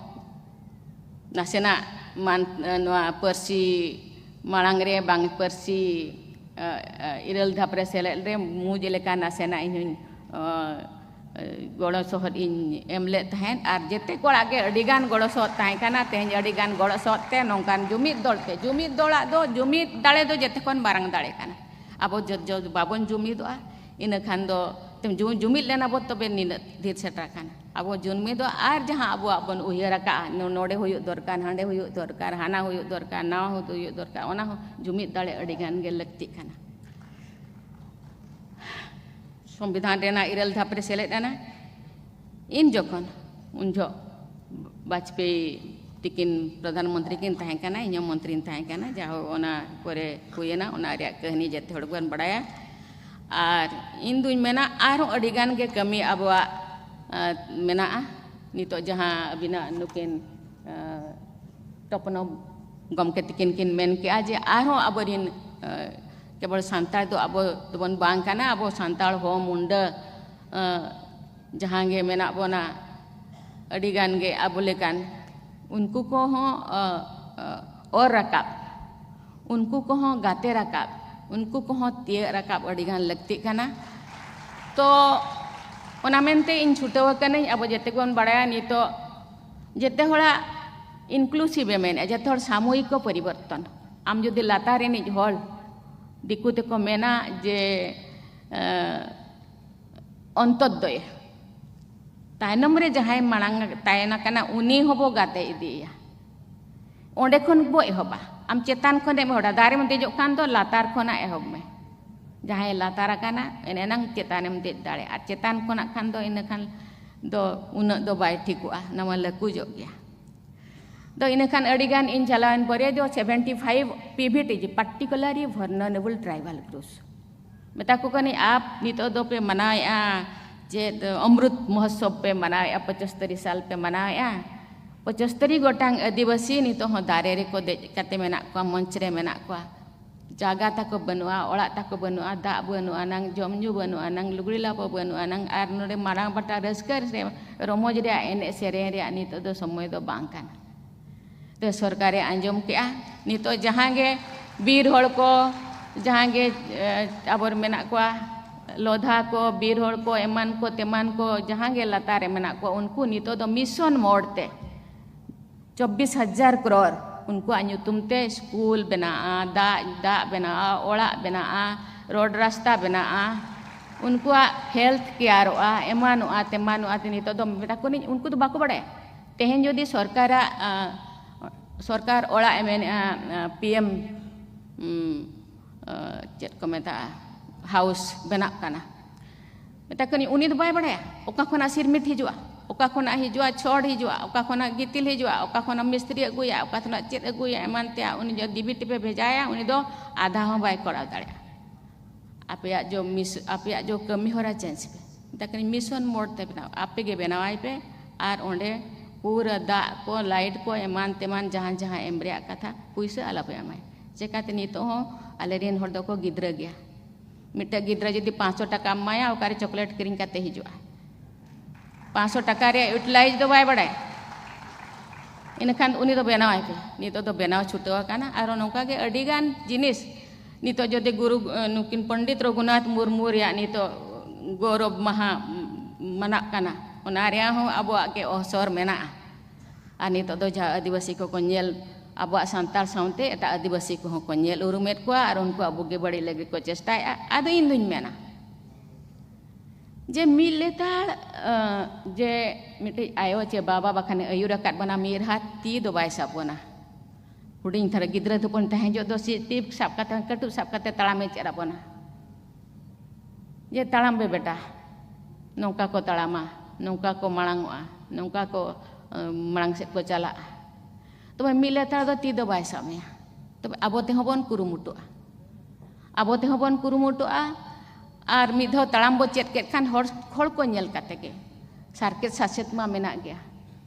ᱱᱟᱥᱮᱱᱟᱜ ᱢᱟᱱ, ᱱᱚᱣᱟ ᱯᱟᱹᱨᱥᱤ ᱢᱟᱲᱟᱝ ᱨᱮ ᱵᱟᱝ ᱯᱟᱹᱨᱥᱤ, ᱟ, ᱟ, ᱤᱨᱟᱹᱞ ᱫᱷᱟᱯ ᱨᱮ ᱥᱮᱞᱮᱫ ᱨᱮ ᱢᱩᱡᱽ ᱞᱮᱠᱟ ᱱᱟᱥᱮᱱᱟᱜ ᱤᱧ ᱦᱚᱸᱧ, ᱟ, ᱜᱚᱲᱚ ᱥᱚᱦᱚᱫ ᱤᱧ ᱮᱢ ᱞᱮᱫ ᱛᱟᱦᱮᱸᱫ᱾ ᱟᱨ ᱡᱮᱛᱮ ᱠᱚᱲᱟ ᱜᱮ ᱟᱹᱰᱤ ᱜᱟᱱ ᱜᱚᱲᱚ ᱥᱚᱦᱚᱫ ᱛᱟᱦᱮᱸ ᱠᱟᱱᱟ᱾ ᱛᱮᱦᱮᱧ ᱟᱹᱰᱤ ᱜᱟᱱ ᱜᱚᱲᱚ ᱥᱚᱦᱚᱫ ᱛᱮ ᱱᱚᱝᱠᱟᱱ ᱡᱩᱢᱤᱫ ᱫᱚᱞ ᱛᱮ, ᱡᱩᱢᱤᱫ ᱫᱚᱞᱟᱜ ᱫᱚ, ᱡᱩᱢᱤᱫ ᱫᱟᱲᱮ ᱫᱚ ᱡᱮᱛᱮ ᱠᱷᱚᱱ ᱢᱟᱨᱟᱝ ᱫᱟᱲᱮ ᱠᱟᱱᱟ᱾ ᱟᱵᱚ ᱡᱚ-, ᱡᱚ-, ᱵᱟᱵᱚᱱ ᱡᱩᱢᱤᱫᱚᱜᱼᱟ, ᱤᱱᱟᱹ ᱠᱷᱟᱱ ᱫᱚ ᱛᱮᱢ ᱡᱩ-, ᱡᱩᱢᱤᱫ ᱞᱮᱱᱟ ᱵᱚ, ᱛᱚᱵᱮ ᱱᱤᱱᱟᱹᱜ ᱰᱷᱮᱨ ᱥᱮᱴᱮᱨ ᱠᱟᱱᱟ᱾ ᱟᱵᱚ ᱡᱩᱢᱤᱫᱚᱜᱼᱟ ᱟᱨ ᱡᱟᱦᱟᱸ ᱟᱵᱚᱣᱟᱜ ᱵᱚᱱ ᱩᱭᱦᱟᱹᱨ ᱟᱠᱟᱫᱼᱟ, ᱱᱚ-, ᱱᱚᱰᱮ ᱦᱩᱭᱩᱜ ᱫᱚᱨᱠᱟᱨ, ᱦᱟᱸᱰᱮ ᱦᱩᱭᱩᱜ ᱫᱚᱨᱠᱟᱨ, ᱦᱟᱱᱟ ᱦᱩᱭᱩᱜ ᱫᱚᱨᱠᱟᱨ, ᱱᱟᱣᱟ ᱦᱩᱭᱩᱜ ᱫᱚᱨᱠᱟᱨ, ᱚᱱᱟ ᱦᱚᱸ ᱡᱩᱢᱤᱫ ᱫᱟᱲᱮ ᱟᱹᱰᱤ ᱜᱟᱱ ᱜᱮ ᱞᱟᱹᱠᱛᱤᱜ ᱠᱟᱱᱟ᱾ ᱥᱚᱝᱵᱤᱫᱷᱟᱱ ᱨᱮᱱᱟᱜ ᱤᱨᱟᱹᱞ ᱫᱷᱟᱯ ᱨᱮ ᱥᱮᱞᱮᱫ ᱮᱱᱟ᱾ ᱤᱱ ᱡᱚᱠᱷᱚᱱ, ᱩᱱ ᱡᱚᱦᱚᱜ ᱵᱟᱡᱽᱯᱮᱭᱤ ᱛᱤᱠᱤᱱ ᱯᱨᱚᱫᱷᱟᱱ ᱢᱚᱱᱛᱨᱤ ᱠᱤᱱ ᱛᱟᱦᱮᱸ ᱠᱟᱱᱟ, ᱤᱧ ᱦᱚᱸ ᱢᱚᱱᱛᱨᱤᱧ ᱛᱟᱦᱮᱸ ᱠᱟᱱᱟ᱾ ᱡᱟᱦᱳ, ᱚᱱᱟ ᱯᱚᱨᱮ ᱦᱩᱭᱮᱱᱟ, ᱚᱱᱟ ᱨᱮᱭᱟᱜ ᱠᱟᱹᱦᱱᱤ ᱡᱮᱛᱮ ᱦᱚᱲ ᱵᱚᱱ ᱵᱟᱲᱟᱭᱟ᱾ ᱟᱨ ᱤᱧ ᱫᱩᱧ ᱢᱮᱱᱟ, ᱟᱨᱦᱚᱸ ᱟᱹᱰᱤ ᱜᱟᱱ ᱜᱮ ᱠᱟᱹᱢᱤ ᱟᱵᱚᱣᱟᱜ, ᱟ, ᱢᱮᱱᱟᱜᱼᱟ᱾ ᱱᱤᱛᱚᱜ ᱡᱟᱦᱟᱸ ᱟᱹᱵᱤᱱᱟᱜ ᱱᱩᱠᱤᱱ, ᱟ, ᱛᱚᱯᱱᱚ ᱜᱚᱢᱠᱮ ᱛᱤᱠᱤᱱ ᱠᱤᱱ ᱢᱮᱱ ᱠᱮᱜᱼᱟ ᱡᱮ ᱟᱨᱦᱚᱸ ᱟᱵᱚᱨᱤᱱ, ᱟ, ᱠᱮᱵᱚᱞ ᱥᱟᱱᱛᱟᱲ ᱫᱚ ᱟᱵᱚ ᱫᱚᱵᱚᱱ ᱵᱟᱝ ᱠᱟᱱᱟ, ᱟᱵᱚ ᱥᱟᱱᱛᱟᱲ ᱦᱚᱸ ᱢᱩᱱᱰᱟᱹ, ᱟᱸ, ᱡᱟᱦᱟᱸ ᱜᱮ ᱢᱮᱱᱟᱜ ᱵᱚᱱᱟ, ᱟᱹᱰᱤ ᱜᱟᱱ ᱜᱮ ᱟᱵᱚ ᱞᱮᱠᱟᱱ, ᱩᱱᱠᱩ ᱠᱚᱦᱚᱸ, ᱟᱸ, ᱟᱸ, ᱚᱨ ᱨᱟᱠᱟᱵ, ᱩᱱᱠᱩ ᱠᱚᱦᱚᱸ ᱜᱟᱛᱮ ᱨᱟᱠᱟᱵ, ᱩᱱᱠᱩ ᱠᱚᱦᱚᱸ ᱛᱤᱭᱟᱹᱜ ᱨᱟᱠᱟᱵ ᱟᱹᱰᱤ ᱜᱟᱱ ᱞᱟᱹᱠᱛᱤᱜ ᱠᱟᱱᱟ᱾ ᱛᱚ ᱚᱱᱟ ᱢᱮᱱᱛᱮ ᱤᱧ ᱪᱷᱩᱴᱟᱹᱣ ᱟᱠᱟᱱᱟᱹᱧ᱾ ᱟᱵᱚ ᱡᱮᱛᱮ ᱵᱚᱱ ᱵᱟᱲᱟᱭᱟ ᱱᱤᱛᱚᱜ ᱡᱮᱛᱮ ᱦᱚᱲᱟᱜ inclusive ᱮ ᱢᱮᱱᱮᱫᱼᱟ, ᱡᱚᱛᱚ ᱦᱚᱲ ᱥᱟᱢᱚᱭᱤᱠ ᱠᱚ ᱯᱚᱨᱤᱵᱚᱨᱛᱚᱱ᱾ ᱟᱢ ᱡᱩᱫᱤ ᱞᱟᱛᱟᱨ ᱨᱤᱱᱤᱡ ᱦᱚᱲ, ᱫᱤᱠᱩ ᱛᱮᱠᱚ ᱢᱮᱱᱟ ᱡᱮ, ᱮᱸ, ᱚᱱᱛᱚᱫᱽᱫᱚᱭ, ᱛᱟᱭᱱᱚᱢ ᱨᱮ ᱡᱟᱦᱟᱸᱭ ᱢᱟᱲᱟᱝ ᱛᱟᱦᱮᱱ ᱠᱟᱱᱟ, ᱩᱱᱤ ᱦᱚᱸᱵᱚ ᱜᱟᱛᱮ ᱤᱫᱤᱭᱮᱭᱟ᱾ ᱚᱸᱰᱮ ᱠᱷᱚᱱ ᱵᱚ ᱮᱦᱚᱵᱟ᱾ ᱟᱢ ᱪᱮᱛᱟᱱ ᱠᱷᱚᱱᱮᱢ ᱮᱦᱚᱵᱟ, ᱫᱟᱨᱮᱢ ᱫᱮᱡᱚᱜ ᱠᱷᱟᱱ ᱫᱚ ᱞᱟᱛᱟᱨ ᱠᱷᱚᱱᱟᱜ ᱮᱦᱚᱵ ᱢᱮ᱾ ᱡᱟᱦᱟᱸᱭ ᱞᱟᱛᱟᱨ ᱟᱠᱟᱱᱟ, ᱮᱱ ᱮᱱᱟᱝ ᱪᱮᱛᱟᱱᱮᱢ ᱫᱮᱡ ᱫᱟᱲᱮᱭᱟᱜᱼᱟ᱾ ᱟᱨ ᱪᱮᱛᱟᱱ ᱠᱷᱚᱱᱟᱜ ᱠᱷᱟᱱ ᱫᱚ ᱤᱱᱟᱹ ᱠᱷᱟᱱ ᱫᱚ ᱩᱱᱟᱹᱜ ᱫᱚ ᱵᱟᱭ ᱴᱷᱤᱠᱚᱜᱼᱟ, ᱱᱟᱣᱟ ᱞᱟᱹᱠᱩᱡᱚᱜ ᱜᱮᱭᱟ᱾ ᱫᱚ ᱤᱱᱟᱹ ᱠᱷᱟᱱ ᱟᱹᱰᱤ ᱜᱟᱱ ᱤᱧ ᱪᱟᱞᱟᱣᱮᱱ ᱯᱚᱨᱮ ᱫᱚ seventy five P V T G, particularly vulnerable tribal groups, ᱢᱮᱛᱟ ᱠᱚ ᱠᱟᱹᱱᱟᱹᱧ, ᱟᱯ ᱱᱤᱛᱚᱜ ᱫᱚᱯᱮ ᱢᱟᱱᱟᱣᱮᱫᱼᱟ, ᱪᱮᱫ ᱚᱢᱨᱩᱛ ᱢᱚᱦᱳᱛᱥᱚᱵ ᱯᱮ ᱢᱟᱱᱟᱣᱮᱫᱼᱟ, ᱯᱚᱸᱪᱟᱥᱛᱟᱨᱤ ᱥᱟᱞ ᱯᱮ ᱢᱟᱱᱟᱣᱮᱫᱼᱟ, ᱯᱚᱸᱪᱟᱥᱛᱟᱨᱤ ᱜᱚᱴᱟᱝ ᱟᱹᱫᱤᱵᱟᱹᱥᱤ ᱱᱤᱛᱚᱜ ᱦᱚᱸ ᱫᱟᱨᱮ ᱨᱮᱠᱚ ᱫᱮᱡ ᱠᱟᱛᱮ ᱢᱮᱱᱟᱜ ᱠᱚᱣᱟ, ᱢᱚᱧᱪ ᱨᱮ ᱢᱮᱱᱟᱜ ᱠᱚᱣᱟ᱾ ᱡᱟᱭᱜᱟ ᱛᱟᱠᱚ ᱵᱟᱹᱱᱩᱜᱼᱟ, ᱚᱲᱟᱜ ᱛᱟᱠᱚ ᱵᱟᱹᱱᱩᱜᱼᱟ, ᱫᱟᱜ ᱵᱟᱹᱱᱩᱜ ᱟᱱᱟᱝ, ᱡᱚᱢ ᱧᱩ ᱵᱟᱹᱱᱩᱜ ᱟᱱᱟᱝ, ᱞᱩᱜᱽᱲᱤ ᱞᱟᱯᱚ ᱵᱟᱹᱱᱩᱜ ᱟᱱᱟᱝ, ᱟᱨ ᱱᱚᱰᱮ ᱢᱟᱨᱟᱝ ᱵᱟᱴᱟ ᱨᱟᱹᱥᱠᱟᱹ ᱨᱮ ᱨᱚᱢᱚᱡᱽ ᱨᱮᱭᱟᱜ, ᱮᱱᱮᱡ ᱥᱮᱨᱮᱧ ᱨᱮᱭᱟᱜ ᱱᱤᱛᱚᱜ ᱫᱚ ᱥᱚᱢᱚᱭ ᱫᱚ ᱵᱟᱝ ᱠᱟᱱᱟ᱾ ᱛᱚ ᱥᱚᱨᱠᱟᱨᱮ ᱟᱸᱡᱚᱢ ᱠᱮᱜᱼᱟ, ᱱᱤᱛᱚᱜ ᱡᱟᱦᱟᱸ ᱜᱮ ᱵᱤᱨ ᱦᱚᱲ ᱠᱚ, ᱡᱟᱦᱟᱸ ᱜᱮ, ᱮ, ᱟᱵᱚᱨᱮ ᱢᱮᱱᱟᱜ ᱠᱚᱣᱟ, ᱞᱚᱫᱷᱟ ᱠᱚ, ᱵᱤᱨ ᱦᱚᱲ ᱠᱚ, ᱮᱢᱟᱱ ᱠᱚ ᱛᱮᱢᱟᱱ ᱠᱚ, ᱡᱟᱦᱟᱸ ᱜᱮ ᱞᱟᱛᱟᱨ ᱨᱮ ᱢᱮᱱᱟᱜ ᱠᱚᱣᱟ, ᱩᱱᱠᱩ ᱱᱤᱛᱚᱜ ᱫᱚ mission mode ᱛᱮ ᱪᱚᱵᱵᱤᱥ ᱦᱟᱡᱟᱨ ᱠᱨᱳᱨ ᱩᱱᱠᱩᱣᱟᱜ ᱧᱩᱛᱩᱢ ᱛᱮ ᱥᱠᱩᱞ ᱵᱮᱱᱟᱜᱼᱟ, ᱫᱟᱜ, ᱫᱟᱜ ᱵᱮᱱᱟᱜᱼᱟ, ᱚᱲᱟᱜ ᱵᱮᱱᱟᱜᱼᱟ, ᱨᱳᱰ ᱨᱟᱥᱛᱟ ᱵᱮᱱᱟᱜᱼᱟ, ᱩᱱᱠᱩᱣᱟᱜ health careᱚᱜᱼᱟ, ᱮᱢᱟᱱᱚᱜᱼᱟ, ᱛᱮᱢᱟᱱᱚᱜᱼᱟ᱾ ᱛᱮ ᱱᱤᱛᱚᱜ ᱫᱚ ᱢᱮᱛᱟ ᱠᱚᱣᱟᱧ, ᱩᱱᱠᱩ ᱫᱚ ᱵᱟᱠᱚ ᱵᱟᱲᱟᱭᱟ᱾ ᱛᱮᱦᱮᱧ ᱡᱩᱫᱤ ᱥᱚᱨᱠᱟᱨᱟᱜ, ᱟᱸ, ᱥᱚᱨᱠᱟᱨ ᱚᱲᱟᱜ ᱮ ᱢᱮᱱᱮᱜᱼᱟ, ᱟᱸ, P M, ᱩᱸ, ᱟᱸ, ᱪᱮᱫ ᱠᱚ ᱢᱮᱛᱟᱜᱼᱟ, house ᱵᱮᱱᱟᱜ ᱠᱟᱱᱟ, ᱢᱮᱛᱟ ᱠᱚᱣᱟᱧ, ᱩᱱᱤ ᱫᱚ ᱵᱟᱭ ᱵᱟᱲᱟᱭᱟ ᱚᱠᱟ ᱠᱷᱚᱱᱟᱜ ᱥᱤᱨᱢᱤᱴ ᱦᱤᱡᱩᱜᱼᱟ, ᱚᱠᱟ ᱠᱷᱚᱱᱟᱜ ᱦᱤᱡᱩᱜᱼᱟ ᱪᱷᱚᱲ, ᱦᱤᱡᱩᱜᱼᱟ ᱚᱠᱟ ᱠᱷᱚᱱᱟᱜ ᱜᱤᱛᱤᱞ, ᱦᱤᱡᱩᱜᱼᱟ ᱚᱠᱟ ᱠᱷᱚᱱᱟᱜ ᱢᱤᱥᱛᱨᱤ ᱟᱹᱜᱩᱭᱟ, ᱚᱠᱟ ᱠᱷᱚᱱᱟᱜ ᱪᱮᱫ ᱟᱹᱜᱩᱭᱟ, ᱮᱢᱟᱱ ᱛᱮᱭᱟᱜ᱾ ᱩᱱᱤ ᱡᱚ ᱰᱤᱵᱤ ᱴᱤᱯᱮ ᱵᱷᱮᱡᱟᱭᱟ, ᱩᱱᱤ ᱫᱚ ᱟᱫᱷᱟ ᱦᱚᱸ ᱵᱟᱭ ᱠᱚᱨᱟᱣ ᱫᱟᱲᱮᱭᱟᱜᱼᱟ᱾ ᱟᱯᱮᱭᱟᱜ ᱡᱚ ᱢᱤᱥ-, ᱟᱯᱮᱭᱟᱜ ᱡᱚ ᱠᱟᱹᱢᱤ ᱦᱚᱨᱟ change ᱯᱮ, ᱢᱮᱛᱟ ᱠᱚᱣᱟᱧ, mission mode ᱛᱮ ᱵᱮᱱᱟᱣ, ᱟᱯᱮ ᱜᱮ ᱵᱮᱱᱟᱣᱟᱭ ᱯᱮ᱾ ᱟᱨ ᱚᱸᱰᱮ ᱯᱩᱨᱟᱹ ᱫᱟᱜ ᱠᱚ, light ᱠᱚ, ᱮᱢᱟᱱ ᱛᱮᱢᱟᱱ ᱡᱟᱦᱟᱸ ᱡᱟᱦᱟᱸ ᱮᱢ ᱨᱮᱭᱟᱜ ᱠᱟᱛᱷᱟ, ᱯᱩᱭᱥᱟᱹ ᱟᱞᱚᱯᱮ ᱮᱢᱟᱭ᱾ ᱪᱮᱠᱟᱛᱮ ᱱᱤᱛᱚᱜ ᱦᱚᱸ ᱟᱞᱮ ᱨᱮᱱ ᱦᱚᱲ ᱫᱚᱠᱚ ᱜᱤᱫᱽᱨᱟᱹ ᱜᱮᱭᱟ᱾ ᱢᱤᱫᱴᱮᱡ ᱜᱤᱫᱽᱨᱟᱹ ᱡᱩᱫᱤ ᱯᱟᱸᱪᱥᱚ ᱴᱟᱠᱟᱢ ᱮᱢᱟᱭᱟ, ᱚᱠᱟᱨᱮ ᱪᱚᱠᱞᱮᱴ ᱠᱤᱨᱤᱧ ᱠᱟᱛᱮ ᱦᱤᱡᱩᱜᱼᱟ? ᱯᱟᱸᱪᱥᱚ ᱴᱟᱠᱟ ᱨᱮᱭᱟᱜ ᱤᱭᱩᱴᱤᱞᱟᱭᱤᱡᱽ ᱫᱚ ᱵᱟᱭ ᱵᱟᱲᱟᱭᱟ᱾ ᱤᱱᱟᱹᱠᱷᱟᱱ ᱩᱱᱤ ᱫᱚ ᱵᱮᱱᱟᱣᱟᱭ ᱯᱮ᱾ ᱱᱤᱛᱚᱜ ᱫᱚ ᱵᱮᱱᱟᱣ ᱪᱷᱩᱴᱟᱹᱣ ᱟᱠᱟᱱᱟ᱾ ᱟᱨ ᱱᱚᱝᱠᱟ ᱜᱮ ᱟᱹᱰᱤ ᱜᱟᱱ ᱡᱤᱱᱤᱥ ᱱᱤᱛᱚᱜ ᱡᱩᱫᱤ ᱜᱩᱨᱩ, ᱱᱩᱠᱤᱱ ᱯᱚᱱᱰᱤᱛ ᱨᱚᱜᱷᱩᱱᱟᱛᱷ ᱢᱩᱨᱢᱩ ᱨᱮᱭᱟᱜ ᱱᱤᱛᱚᱜ ᱜᱚᱨᱚᱵᱽ ᱢᱟᱦᱟ ᱢᱟᱱᱟᱜ ᱠᱟᱱᱟ, ᱚᱱᱟ ᱨᱮᱭᱟᱜ ᱦᱚᱸ ᱟᱵᱚᱣᱟᱜ ᱜᱮ ᱚᱥᱚᱨ ᱢᱮᱱᱟᱜᱼᱟ᱾ ᱟᱨ ᱱᱤᱛᱚᱜ ᱫᱚ ᱡᱟᱦᱟᱸ ᱟᱹᱫᱤᱵᱟᱹᱥᱤ ᱠᱚᱠᱚ ᱧᱮᱞ, ᱟᱵᱚᱣᱟᱜ ᱥᱟᱱᱛᱟᱲ ᱥᱟᱶᱛᱮ ᱮᱴᱟᱜ ᱟᱹᱫᱤᱵᱟᱹᱥᱤ ᱠᱚᱦᱚᱸ ᱠᱚ ᱧᱮᱞ ᱩᱨᱩᱢᱮᱫ ᱠᱚᱣᱟ ᱟᱨ ᱩᱱᱠᱩᱣᱟᱜ ᱵᱩᱜᱤ ᱵᱟᱹᱲᱤᱡ ᱞᱟᱹᱜᱤᱫ ᱠᱚ ᱪᱮᱥᱴᱟᱭᱮᱫᱼᱟ᱾ ᱟᱫᱚ ᱤᱧ ᱫᱩᱧ ᱢᱮᱱᱟ ᱡᱮ ᱢᱤᱫ ᱞᱮᱛᱟᱲ, ᱟᱸ, ᱡᱮ ᱢᱤᱫᱴᱤᱡ ᱟᱭᱳ ᱪᱮ ᱵᱟᱵᱟ ᱵᱟᱠᱷᱟᱱᱮ ᱟᱹᱭᱩᱨ ᱟᱠᱟᱫ ᱵᱚᱱᱟ, ᱢᱤᱫ ᱦᱟᱛ ᱛᱤ ᱫᱚ ᱵᱟᱭ ᱥᱟᱵ ᱵᱚᱱᱟ᱾ ᱦᱩᱰᱤᱧ ᱫᱷᱟᱨᱟ ᱜᱤᱫᱽᱨᱟᱹ ᱫᱚᱵᱚᱱ ᱛᱟᱦᱮᱸ ᱡᱚᱜ ᱫᱚ ᱪᱮᱫ ᱴᱤᱯ ᱥᱟᱵ ᱠᱟᱛᱮ, ᱠᱟᱹᱴᱩᱵ ᱥᱟᱵ ᱠᱟᱛᱮ ᱛᱟᱲᱟᱢᱮ ᱪᱮᱫ ᱟᱵᱚᱱᱟ᱾ ᱡᱮ, "ᱛᱟᱲᱟᱢ ᱯᱮ ᱵᱮᱴᱟ, ᱱᱚᱝᱠᱟ ᱠᱚ ᱛᱟᱲᱟᱢᱟ, ᱱᱚᱝᱠᱟ ᱠᱚ ᱢᱟᱲᱟᱝᱚᱜᱼᱟ, ᱱᱚᱝᱠᱟ ᱠᱚ, ᱮ, ᱢᱟᱲᱟᱝ ᱥᱮᱫ ᱠᱚ ᱪᱟᱞᱟᱜᱼᱟ᱾" ᱛᱚᱵᱮ ᱢᱤᱫ ᱞᱮᱛᱟᱲ ᱫᱚ ᱛᱤ ᱫᱚ ᱵᱟᱭ ᱥᱟᱵ ᱢᱮᱭᱟ᱾ ᱛᱚᱵᱮ ᱟᱵᱚ ᱛᱮᱦᱚᱸ ᱵᱚᱱ ᱠᱩᱨᱩᱢᱩᱴᱩᱜᱼᱟ, ᱟᱵᱚ ᱛᱮᱦᱚᱸ ᱵᱚᱱ ᱠᱩᱨᱩᱢᱩᱴᱩᱜᱼᱟ᱾ ᱟᱨ ᱢᱤᱫ ᱫᱷᱟᱣ ᱛᱟᱲᱟᱢ ᱵᱚ ᱪᱮᱫ ᱠᱮᱫ ᱠᱷᱟᱱ ᱦᱚᱲ, ᱦᱚᱲ ᱠᱚ ᱧᱮᱞ ᱠᱟᱛᱮ ᱜᱮ᱾ ᱦᱟᱨᱠᱮᱛ ᱥᱟᱥᱮᱛ ᱢᱟ ᱢᱮᱱᱟᱜ ᱜᱮᱭᱟ,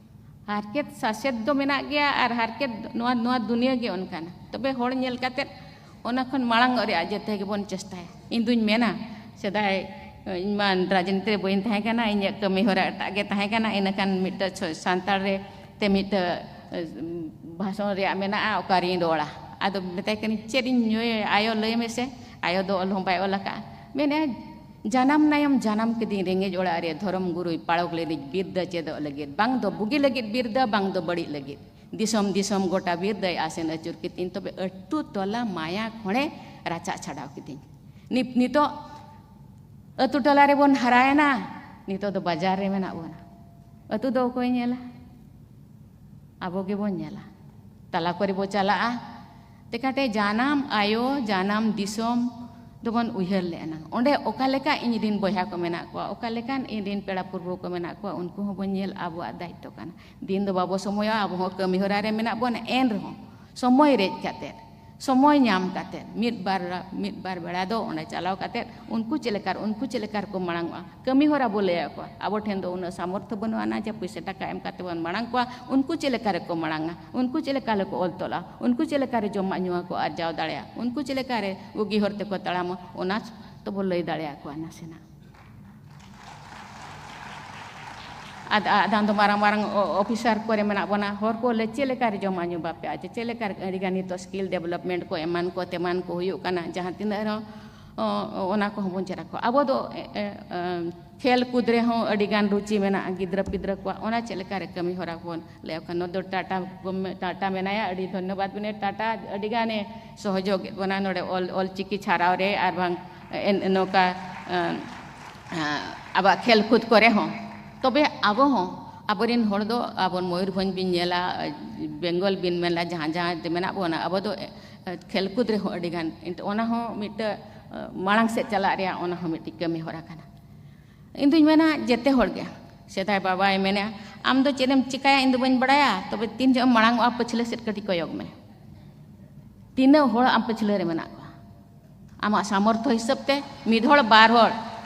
ᱦᱟᱨᱠᱮᱛ ᱥᱟᱥᱮᱛ ᱫᱚ ᱢᱮᱱᱟᱜ ᱜᱮᱭᱟ᱾ ᱟᱨ ᱦᱟᱨᱠᱮᱛ, ᱱᱚᱣᱟ, ᱱᱚᱣᱟ ᱫᱩᱱᱤᱭᱟᱹ ᱜᱮ ᱚᱱᱠᱟᱱᱟ᱾ ᱛᱚᱵᱮ ᱦᱚᱲ ᱧᱮᱞ ᱠᱟᱛᱮ ᱚᱱᱟ ᱠᱷᱚᱱ ᱢᱟᱲᱟᱝ ᱚᱜ ᱨᱮᱭᱟᱜ ᱡᱮᱛᱮ ᱜᱮᱵᱚᱱ ᱪᱮᱥᱴᱟᱭᱟ᱾ ᱤᱧ ᱫᱩᱧ ᱢᱮᱱᱟ, ᱥᱮᱫᱟᱭ ᱤᱧ ᱢᱟ ᱨᱟᱡᱽᱱᱤᱛᱤ ᱨᱮ ᱵᱟᱹᱧ ᱛᱟᱦᱮᱸ ᱠᱟᱱᱟ, ᱤᱧᱟᱹᱜ ᱠᱟᱹᱢᱤ ᱦᱚᱨᱟ ᱮᱴᱟᱜ ᱜᱮ ᱛᱟᱦᱮᱸ ᱠᱟᱱᱟ᱾ ᱤᱱᱟᱹᱠᱷᱟᱱ ᱢᱤᱫᱴᱟᱝ ᱥᱚ-, ᱥᱟᱱᱛᱟᱲ ᱨᱮ ᱛᱮ ᱢᱤᱫᱴᱟᱝ, ᱮ, ᱵᱷᱟᱥᱚᱱ ᱨᱮᱭᱟᱜ ᱢᱮᱱᱟᱜᱼᱟ, ᱚᱠᱟᱨᱤᱧ ᱨᱚᱲᱟ᱾ ᱟᱫᱚ ᱢᱮᱛᱟᱭ ᱠᱟᱹᱱᱟᱹᱧ, "ᱪᱮᱫ ᱤᱧ ᱧᱩᱭᱟ ᱟᱭᱳ, ᱞᱟᱹᱭ ᱢᱮᱥᱮ?" ᱟᱭᱳ ᱫᱚ ᱚᱞ ᱦᱚᱸ ᱵᱟᱭ ᱚᱞ ᱟᱠᱟᱫᱼᱟ᱾ ᱢᱮᱱᱮᱫᱼᱟ, "ᱡᱟᱱᱟᱢ ᱱᱟᱭᱚᱢ ᱡᱟᱱᱟᱢ ᱠᱤᱫᱤᱧ ᱨᱮᱸᱜᱮᱡ ᱚᱲᱟᱜ ᱨᱮ, ᱫᱷᱚᱨᱚᱢ ᱜᱩᱨᱩᱭ ᱯᱟᱲᱚᱠ ᱞᱮᱫᱤᱧ ᱵᱤᱨᱫᱟᱹ ᱪᱮᱫᱚᱜ ᱞᱟᱹᱜᱤᱫ, ᱵᱟᱝ ᱫᱚ ᱵᱩᱜᱤ ᱞᱟᱹᱜᱤᱫ ᱵᱤᱨᱫᱟᱹ, ᱵᱟᱝ ᱫᱚ ᱵᱟᱹᱲᱤᱡ ᱞᱟᱹᱜᱤᱫ᱾ ᱫᱤᱥᱚᱢ ᱫᱤᱥᱚᱢ ᱜᱚᱴᱟ ᱵᱤᱨᱫᱟᱹᱭ ᱟᱥᱮᱱ ᱟᱹᱪᱩᱨ ᱠᱤᱫᱤᱧ, ᱛᱚᱵᱮ ᱟᱹᱛᱩ ᱴᱚᱞᱟ ᱢᱟᱭᱟ ᱠᱷᱚᱲᱮ ᱨᱟᱪᱟᱜ ᱪᱷᱟᱰᱟᱣ ᱠᱤᱫᱤᱧ᱾" ᱱᱤᱛ, ᱱᱤᱛᱚᱜ ᱟᱹᱛᱩ ᱴᱚᱞᱟ ᱨᱮᱵᱚᱱ ᱦᱟᱨᱟᱭᱮᱱᱟ, ᱱᱤᱛᱚᱜ ᱫᱚ ᱵᱟᱡᱟᱨ ᱨᱮ ᱢᱮᱱᱟᱜ ᱵᱚᱱᱟ᱾ ᱟᱹᱛᱩ ᱫᱚ ᱚᱠᱚᱭ ᱧᱮᱞᱟ? ᱟᱵᱚ ᱜᱮᱵᱚᱱ ᱧᱮᱞᱟ᱾ ᱛᱟᱞᱟ ᱠᱚᱨᱮ ᱵᱚ ᱪᱟᱞᱟᱜᱼᱟ᱾ ᱛᱮᱠᱟᱴᱮ ᱡᱟᱱᱟᱢ ᱟᱭᱳ, ᱡᱟᱱᱟᱢ ᱫᱤᱥᱚᱢ ᱫᱚᱵᱚᱱ ᱩᱭᱦᱟᱹᱨ ᱞᱮ ᱮᱱᱟᱝ, ᱚᱸᱰᱮ ᱚᱠᱟ ᱞᱮᱠᱟ ᱤᱧ ᱨᱤᱱ ᱵᱚᱭᱦᱟ ᱠᱚ ᱢᱮᱱᱟᱜ ᱠᱚᱣᱟ, ᱚᱠᱟ ᱞᱮᱠᱟᱱ ᱤᱧ ᱨᱤᱱ ᱯᱮᱲᱟ ᱯᱩᱨᱵᱷᱩ ᱠᱚ ᱢᱮᱱᱟᱜ ᱠᱚᱣᱟ, ᱩᱱᱠᱩ ᱦᱚᱸᱵᱚᱱ ᱧᱮᱞ, ᱟᱵᱚᱣᱟᱜ ᱫᱟᱭᱤᱛᱛᱚ ᱠᱟᱱᱟ᱾ ᱫᱤᱱ ᱫᱚ ᱵᱟᱵᱚ ᱥᱚᱢᱚᱭᱚᱜᱼᱟ, ᱟᱵᱚ ᱦᱚᱸ ᱠᱟᱹᱢᱤ ᱦᱚᱨᱟ ᱨᱮ ᱢᱮᱱᱟᱜ ᱵᱚᱱᱟ, ᱮᱱ ᱨᱮᱦᱚᱸ ᱥᱚᱢᱚᱭ ᱨᱮᱡ ᱠᱟᱛᱮ ᱥᱚᱢᱚᱭ ᱧᱟᱢ ᱠᱟᱛᱮ ᱢᱤᱫ ᱵᱟᱨ, ᱢᱤᱫ ᱵᱟᱨ ᱵᱮᱲᱟ ᱫᱚ ᱚᱸᱰᱮ ᱪᱟᱞᱟᱣ ᱠᱟᱛᱮ ᱩᱱᱠᱩ ᱪᱮᱫ ᱞᱮᱠᱟ, ᱩᱱᱠᱩ ᱪᱮᱫ ᱞᱮᱠᱟ ᱨᱮᱠᱚ ᱢᱟᱲᱟᱝ ᱚᱜᱼᱟ, ᱠᱟᱹᱢᱤ ᱦᱚᱨᱟ ᱵᱚ ᱞᱟᱹᱭ ᱟᱠᱚᱣᱟ᱾ ᱟᱵᱚ ᱴᱷᱮᱱ ᱫᱚ ᱩᱱᱟᱹᱜ ᱥᱟᱢᱚᱨᱛᱷᱚ ᱵᱟᱹᱱᱩᱜ ᱟᱱᱟ ᱡᱮ ᱯᱩᱭᱥᱟᱹ ᱴᱟᱠᱟ ᱮᱢ ᱠᱟᱛᱮ ᱵᱚᱱ ᱢᱟᱲᱟᱝ ᱠᱚᱣᱟ᱾ ᱩᱱᱠᱩ ᱪᱮᱫ ᱞᱮᱠᱟ ᱨᱮᱠᱚ ᱢᱟᱲᱟᱝᱟ, ᱩᱱᱠᱩ ᱪᱮᱫ ᱞᱮᱠᱟ ᱨᱮᱠᱚ ᱚᱞ ᱛᱚᱞᱟ, ᱩᱱᱠᱩ ᱪᱮᱫ ᱞᱮᱠᱟ ᱨᱮ ᱡᱚᱢᱟᱜ ᱧᱩᱣᱟᱜ ᱠᱚ ᱟᱨᱡᱟᱣ ᱫᱟᱲᱮᱭᱟᱜᱼᱟ, ᱩᱱᱠᱩ ᱪᱮᱫ ᱞᱮᱠᱟ ᱨᱮ ᱵᱩᱜᱤ ᱦᱚᱨ ᱛᱮᱠᱚ ᱛᱟᱲᱟᱢᱟ, ᱚᱱᱟ ᱛᱚᱵᱚ ᱞᱟᱹᱭ ᱫᱟᱲᱮ ᱟᱠᱚᱣᱟ ᱱᱟᱥᱮᱱᱟᱜ᱾ ᱟᱫ-, ᱟᱫᱷᱟᱱ ᱫᱚ ᱢᱟᱨᱟᱝ ᱢᱟᱨᱟᱝ ᱚ-, ᱚᱯᱷᱤᱥᱟᱨ ᱠᱚᱨᱮ ᱢᱮᱱᱟᱜ ᱵᱚᱱᱟ, ᱦᱚᱲ ᱠᱚ ᱞᱟᱹᱭ ᱪᱮᱫ ᱞᱮᱠᱟ ᱨᱮ ᱡᱚᱢᱟᱜ ᱧᱩ ᱵᱟᱯᱮ ᱟᱪᱪᱷᱟ, ᱪᱮᱫ ᱞᱮᱠᱟ ᱨᱮ ᱟᱹᱰᱤ ᱜᱟᱱ ᱱᱤᱛᱚᱜ ᱥᱠᱤᱞ ᱰᱮᱵᱷᱞᱚᱯᱢᱮᱱᱴ ᱠᱚ ᱮᱢᱟᱱ ᱠᱚ ᱛᱮᱢᱟᱱ ᱠᱚ ᱦᱩᱭᱩᱜ ᱠᱟᱱᱟ, ᱡᱟᱦᱟᱸ ᱛᱤᱱᱟᱹᱜ ᱨᱮᱦᱚᱸ ᱚ, ᱚ, ᱚᱱᱟ ᱠᱚᱦᱚᱸ ᱵᱚᱱ ᱪᱮᱫ ᱟᱠᱚᱣᱟ᱾ ᱟᱵᱚ ᱫᱚ, ᱮ, ᱮ, ᱮ, ᱠᱷᱮᱞ ᱠᱩᱫ ᱨᱮᱦᱚᱸ ᱟᱹᱰᱤ ᱜᱟᱱ ᱨᱩᱪᱤ ᱢᱮᱱᱟᱜᱼᱟ ᱜᱤᱫᱽᱨᱟᱹ ᱯᱤᱫᱽᱨᱟᱹ ᱠᱚᱣᱟᱜ, ᱚᱱᱟ ᱪᱮᱫ ᱞᱮᱠᱟ ᱨᱮ ᱠᱟᱹᱢᱤ ᱦᱚᱨᱟ ᱵᱚᱱ ᱞᱟᱹᱭ ᱟᱠᱚᱣᱟ᱾ ᱱᱚᱣᱟ ᱫᱚ ᱴᱟᱴᱟ ᱜᱚᱵᱷᱢᱮ-, ᱴᱟᱴᱟ ᱢᱮᱱᱟᱭᱟ, ᱟᱹᱰᱤ ᱫᱷᱚᱱᱭᱚᱵᱟᱫ ᱵᱚᱱᱮ ᱴᱟᱴᱟ ᱟᱹᱰᱤ ᱜᱟᱱᱮ ᱥᱚᱦᱚᱡᱳᱜᱽ ᱮᱫ ᱵᱚᱱᱟ ᱱᱚᱰᱮ ᱚᱞ, ᱚᱞ ᱪᱤᱠᱤ ᱪᱷᱟᱨᱟᱣ ᱨᱮ ᱟᱨ ᱵᱟᱝ ᱮᱱ-, ᱱᱚᱝᱠᱟ, ᱮᱸ, ᱮᱸ, ᱟᱵᱚᱣᱟᱜ ᱠᱷᱮᱞ ᱠᱩᱫ ᱠᱚᱨᱮ ᱦᱚᱸ᱾ ᱛᱚᱵᱮ ᱟᱵᱚ ᱦᱚᱸ, ᱟᱵᱚᱨᱮᱱ ᱦᱚᱲ ᱫᱚ ᱟᱵᱚ ᱢᱚᱭᱩᱨᱵᱷᱚᱸᱡᱽ ᱵᱤᱱ ᱧᱮᱞᱟ, ᱵᱮᱝᱜᱚᱞ ᱵᱤᱱ ᱢᱮᱱᱟ, ᱡᱟᱦᱟᱸ ᱡᱟᱦᱟᱸ ᱛᱮ ᱢᱮᱱᱟᱜ ᱵᱚᱱᱟ, ᱟᱵᱚ ᱫᱚ, ᱮ, ᱠᱷᱮᱞ ᱠᱩᱫ ᱨᱮᱦᱚᱸ ᱟᱹᱰᱤ ᱜᱟᱱ, ᱮᱱᱛᱮ ᱚᱱᱟ ᱦᱚᱸ ᱢᱤᱫᱴᱟᱹ, ᱮ, ᱢᱟᱲᱟᱝ ᱥᱮᱫ ᱪᱟᱞᱟᱜ ᱨᱮᱭᱟᱜ ᱚᱱᱟ ᱦᱚᱸ ᱢᱤᱫᱴᱤᱡ ᱠᱟᱹᱢᱤ ᱦᱚᱨᱟ ᱠᱟᱱᱟ᱾ ᱤᱧ ᱫᱩᱧ ᱢᱮᱱᱟ ᱡᱮᱛᱮ ᱦᱚᱲ ᱜᱮ, ᱥᱮᱫᱟᱭ ᱵᱟᱵᱟᱭ ᱢᱮᱱᱟ, ᱟᱢ ᱫᱚ ᱪᱮᱫ ᱮᱢ ᱪᱤᱠᱟᱹᱭᱟ ᱤᱧ ᱫᱚ ᱵᱟᱹᱧ ᱵᱟᱲᱟᱭᱟ, ᱛᱚᱵᱮ ᱛᱤᱱ ᱡᱚᱦᱚᱜ ᱮᱢ ᱢᱟᱲᱟᱝ ᱚᱜᱼᱟ ᱯᱟᱹᱪᱷᱞᱟᱹ ᱥᱮᱫ ᱠᱟᱹᱴᱤᱡ ᱠᱚᱭᱚᱜ ᱢᱮ᱾ ᱛᱤᱱᱟᱹᱜ ᱦᱚᱲ ᱟᱢ ᱯᱟᱹᱪᱷᱞᱟᱹ ᱨᱮ ᱢᱮᱱᱟᱜ ᱠᱚᱣᱟ? ᱟᱢᱟᱜ ᱥᱟᱢᱚᱨᱛᱷᱚ ᱦᱤᱥᱟᱹᱵ ᱛᱮ ᱢᱤᱫ ᱦᱚᱲ, ᱵᱟᱨ ᱦᱚᱲ,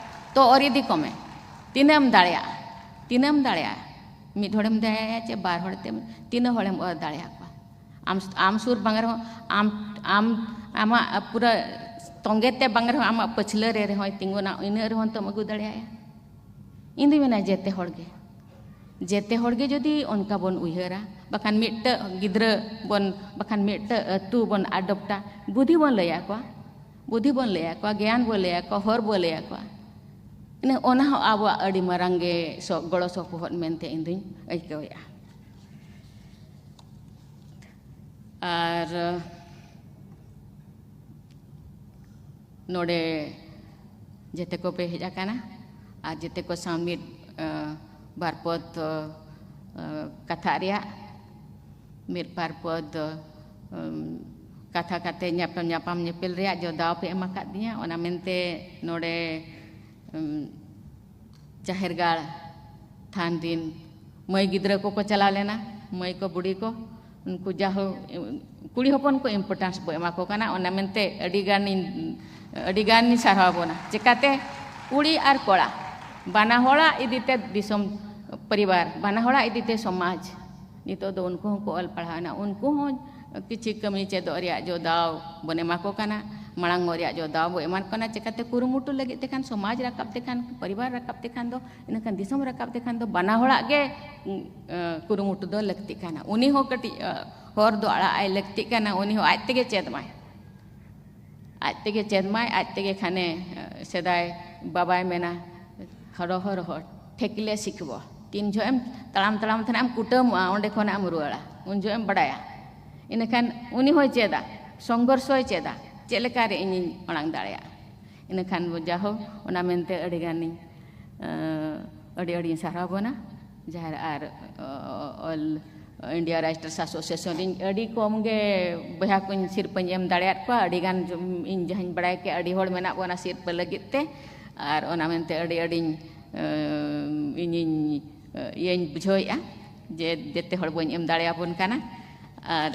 ᱛᱚ ᱚᱨ ᱤᱫᱤ ᱠᱚᱢᱮ᱾ ᱛᱤᱱᱟᱹᱜ ᱮᱢ ᱫᱟᱲᱮᱭᱟᱜᱼᱟ? ᱛᱤᱱᱟᱹᱜ ᱮᱢ ᱫᱟᱲᱮᱭᱟᱜᱼᱟ? ᱢᱤᱫ ᱦᱚᱲᱮᱢ ᱫᱟᱲᱮᱭᱟᱭᱟ ᱪᱮ ᱵᱟᱨ ᱦᱚᱲ ᱛᱮ, ᱛᱤᱱᱟᱹᱜ ᱦᱚᱲᱮᱢ ᱚᱨ ᱫᱟᱲᱮᱭᱟᱠᱚᱣᱟ? ᱟᱢ, ᱟᱢ ᱥᱩᱨ ᱵᱟᱝ ᱨᱮᱦᱚᱸ, ᱟᱢ, ᱟᱢ, ᱟᱢᱟᱜ ᱯᱩᱨᱟᱹ ᱛᱚᱸᱜᱮ ᱛᱮ ᱵᱟᱝ ᱨᱮᱦᱚᱸ, ᱟᱢᱟᱜ ᱯᱟᱹᱪᱷᱞᱟᱹ ᱨᱮ ᱨᱮᱦᱚᱸᱭ ᱛᱤᱸᱜᱩᱱᱟ, ᱤᱱᱟᱹᱜ ᱨᱮᱦᱚᱸ ᱛᱚᱢ ᱟᱹᱜᱩ ᱫᱟᱲᱮᱭᱟᱭᱟ᱾ ᱤᱧ ᱫᱩᱧ ᱢᱮᱱᱟ ᱡᱮᱛᱮ ᱦᱚᱲ ᱜᱮ, ᱡᱮᱛᱮ ᱦᱚᱲ ᱜᱮ ᱡᱩᱫᱤ ᱚᱱᱠᱟ ᱵᱚᱱ ᱩᱭᱦᱟᱹᱨᱟ, ᱵᱟᱠᱷᱟᱱ ᱢᱤᱫᱴᱟᱹᱜ ᱜᱤᱫᱽᱨᱟᱹ ᱵᱚᱱ, ᱵᱟᱠᱷᱟᱱ ᱢᱤᱫᱴᱟᱹᱜ ᱟᱹᱛᱩ ᱵᱚᱱ ᱟᱰᱚᱯᱴᱟ, ᱵᱩᱫᱷᱤ ᱵᱚᱱ ᱞᱟᱹᱭ ᱟᱠᱚᱣᱟ, ᱵᱩᱫᱷᱤ ᱵᱚᱱ ᱞᱟᱹᱭ ᱟᱠᱚᱣᱟ, ᱜᱮᱭᱟᱱ ᱵᱚᱱ ᱞᱟᱹᱭ ᱟᱠᱚᱣᱟ, ᱦᱚᱨ ᱵᱚᱱ ᱞᱟᱹᱭ ᱟᱠᱚᱣᱟ, ᱤᱱᱟᱹ ᱚᱱᱟ ᱦᱚᱸ ᱟᱵᱚᱣᱟᱜ ᱟᱹᱰᱤ ᱢᱟᱨᱟᱝ ᱜᱮ ᱥᱚ-, ᱜᱚᱲᱚ ᱥᱚᱯᱚᱦᱚᱫ ᱢᱮᱱᱛᱮ ᱤᱧ ᱫᱩᱧ ᱟᱹᱭᱠᱟᱹᱣᱮᱫᱼᱟ᱾ ᱟᱨ ᱱᱚᱰᱮ ᱡᱮᱛᱮ ᱠᱚᱯᱮ ᱦᱮᱡ ᱟᱠᱟᱱᱟ ᱟᱨ ᱡᱮᱛᱮ ᱠᱚ ᱥᱟᱶ ᱢᱤᱫ, ᱮ, ᱵᱟᱨ ᱯᱚᱫ, ᱮ, ᱠᱟᱛᱷᱟᱜ ᱨᱮᱭᱟᱜ, ᱢᱤᱫ ᱵᱟᱨ ᱯᱚᱫ, ᱮ, ᱠᱟᱛᱷᱟ ᱠᱟᱛᱮ ᱧᱟᱯᱟᱢ, ᱧᱟᱯᱟᱢ ᱧᱮᱯᱮᱞ ᱨᱮᱭᱟᱜ ᱡᱚ ᱫᱟᱣ ᱯᱮ ᱮᱢ ᱟᱠᱟᱫ ᱫᱤᱧᱟ, ᱚᱱᱟ ᱢᱮᱱᱛᱮ ᱱᱚᱰᱮ, ᱮᱢ, ᱡᱟᱦᱮᱨ ᱜᱟᱲ ᱛᱷᱟᱱ ᱨᱤᱱ ᱢᱟᱹᱭ ᱜᱤᱫᱽᱨᱟᱹ ᱠᱚᱠᱚ ᱪᱟᱞᱟᱣ ᱞᱮᱱᱟ, ᱢᱟᱹᱭ ᱠᱚ ᱵᱩᱰᱷᱤ ᱠᱚ, ᱩᱱᱠᱩ ᱡᱟᱦᱳ ᱠᱩᱲᱤ ᱦᱚᱯᱚᱱ ᱠᱚ importance ᱵᱚ ᱮᱢᱟ ᱠᱚ ᱠᱟᱱᱟ᱾ ᱚᱱᱟ ᱢᱮᱱᱛᱮ ᱟᱹᱰᱤ ᱜᱟᱱᱤᱧ, ᱟᱹᱰᱤ ᱜᱟᱱᱤᱧ ᱥᱟᱨᱦᱟᱣ ᱵᱚᱱᱟ᱾ ᱪᱮᱠᱟᱛᱮ? ᱠᱩᱲᱤ ᱟᱨ ᱠᱚᱲᱟ ᱵᱟᱱᱟ ᱦᱚᱲᱟᱜ ᱤᱫᱤᱛᱮ ᱫᱤᱥᱚᱢ, ᱯᱚᱨᱤᱵᱟᱨ, ᱵᱟᱱᱟ ᱦᱚᱲᱟᱜ ᱤᱫᱤᱛᱮ ᱥᱚᱢᱟᱡᱽ᱾ ᱱᱤᱛᱚᱜ ᱫᱚ ᱩᱱᱠᱩ ᱦᱚᱸᱠᱚ ᱚᱞ ᱯᱟᱲᱦᱟᱣ ᱮᱱᱟ, ᱩᱱᱠᱩ ᱦᱚᱸ ᱠᱤᱪᱷᱤ ᱠᱟᱹᱢᱤ ᱪᱮᱫᱚᱜ ᱨᱮᱭᱟᱜ ᱡᱚ ᱫᱟᱣ ᱵᱚᱱ ᱮᱢᱟ ᱠᱚ ᱠᱟᱱᱟ, ᱢᱟᱲᱟᱝ ᱨᱮᱭᱟᱜ ᱡᱚ ᱫᱟᱣ ᱵᱚ ᱮᱢᱟ ᱠᱚ ᱠᱟᱱᱟ᱾ ᱪᱮᱠᱟᱛᱮ? ᱠᱩᱨᱩᱢᱩᱴᱩ ᱞᱟᱹᱜᱤᱫ ᱛᱮᱠᱷᱟᱱ, ᱥᱚᱢᱟᱡᱽ ᱨᱟᱠᱟᱵ ᱛᱮᱠᱷᱟᱱ, ᱯᱚᱨᱤᱵᱟᱨ ᱨᱟᱠᱟᱵ ᱛᱮᱠᱷᱟᱱ ᱫᱚ, ᱤᱱᱟᱹᱠᱷᱟᱱ ᱫᱤᱥᱚᱢ ᱨᱟᱠᱟᱵ ᱛᱮᱠᱷᱟᱱ ᱫᱚ ᱵᱟᱱᱟ ᱦᱚᱲᱟᱜ ᱜᱮ, ᱩᱸ, ᱟᱸ, ᱠᱩᱨᱩᱢᱩᱴᱩ ᱫᱚ ᱞᱟᱹᱠᱛᱤᱜ ᱠᱟᱱᱟ᱾ ᱩᱱᱤ ᱦᱚᱸ ᱠᱟᱹᱴᱤᱡ, ᱟᱸ, ᱦᱚᱨ ᱫᱚ ᱟᱲᱟᱜ ᱟᱭ ᱞᱟᱹᱠᱛᱤᱜ ᱠᱟᱱᱟ, ᱩᱱᱤ ᱦᱚᱸ ᱟᱡ ᱛᱮᱜᱮ ᱪᱮᱫ ᱢᱟᱭ᱾ ᱟᱡ ᱛᱮᱜᱮ ᱪᱮᱫ ᱢᱟᱭ, ᱟᱡ ᱛᱮᱜᱮ ᱠᱷᱟᱱᱮ, ᱟᱸ, ᱥᱮᱫᱟᱭ ᱵᱟᱵᱟᱭ ᱢᱮᱱᱟ, "ᱦᱚᱨᱚ ᱦᱚᱨᱚ ᱦᱚᱲ, ᱴᱷᱮᱠᱞᱮ ᱥᱤᱠᱷᱵᱚ, ᱛᱤᱱ ᱡᱚᱦᱚᱜ ᱮᱢ ᱛᱟᱲᱟᱢ ᱛᱟᱲᱟᱢ ᱛᱮ ᱱᱟᱜ ᱮᱢ ᱠᱩᱴᱟᱹᱢᱚᱜᱼᱟ, ᱚᱸᱰᱮ ᱠᱷᱚᱱᱟᱜ ᱮᱢ ᱨᱩᱣᱟᱹᱲᱟ, ᱩᱱ ᱡᱚᱦᱚᱜ ᱮᱢ ᱵᱟᱰᱟᱭᱟ᱾" ᱤᱱᱟᱹᱠᱷᱟᱱ ᱩᱱᱤ ᱦᱚᱸᱭ ᱪᱮᱫᱟ, ᱥᱚᱝᱜᱷᱚᱨᱥᱚᱭ ᱪᱮᱫᱟ, ᱪᱮᱫ ᱞᱮᱠᱟᱨᱮ ᱤᱧᱤᱧ ᱢᱟᱲᱟᱝ ᱫᱟᱲᱮᱭᱟᱜᱼᱟ᱾ ᱤᱱᱟᱹᱠᱷᱟᱱ ᱵᱚ ᱡᱟᱦᱳ, ᱚᱱᱟ ᱢᱮᱱᱛᱮ ᱟᱹᱰᱤ ᱜᱟᱱᱤᱧ, ᱟᱹᱰᱤ ᱟᱹᱰᱤᱧ ᱥᱟᱨᱦᱟᱣ ᱵᱚᱱᱟ᱾ ᱡᱟᱦᱟᱸ ᱟᱨ, ᱚ, All India Writers Association ᱨᱤᱧ ᱟᱹᱰᱤ ᱠᱚᱢ ᱜᱮ ᱵᱚᱭᱦᱟ ᱠᱚᱧ ᱥᱤᱨᱯᱟᱹᱧ ᱮᱢ ᱫᱟᱲᱮᱭᱟᱫ ᱠᱚᱣᱟ᱾ ᱟᱹᱰᱤ ᱜᱟᱱ ᱡᱚᱢ-, ᱤᱧ ᱡᱟᱦᱟᱸᱧ ᱵᱟᱲᱟᱭ ᱠᱮᱫ, ᱟᱹᱰᱤ ᱦᱚᱲ ᱢᱮᱱᱟᱜ ᱵᱚᱱᱟ ᱥᱤᱨᱯᱟᱹ ᱞᱟᱹᱜᱤᱫ ᱛᱮ, ᱟᱨ ᱚᱱᱟ ᱢᱮᱱᱛᱮ ᱟᱹᱰᱤ ᱟᱹᱰᱤᱧ, ᱟᱹ, ᱤᱧᱤᱧ, ᱟᱹ, ᱤᱭᱟᱹᱧ ᱵᱩᱡᱷᱟᱹᱣᱮᱫᱼᱟ ᱡᱮ ᱡᱮᱛᱮ ᱦᱚᱲ ᱵᱟᱹᱧ ᱮᱢ ᱫᱟᱲᱮᱭᱟᱵᱚᱱ ᱠᱟᱱᱟ᱾ ᱟᱨ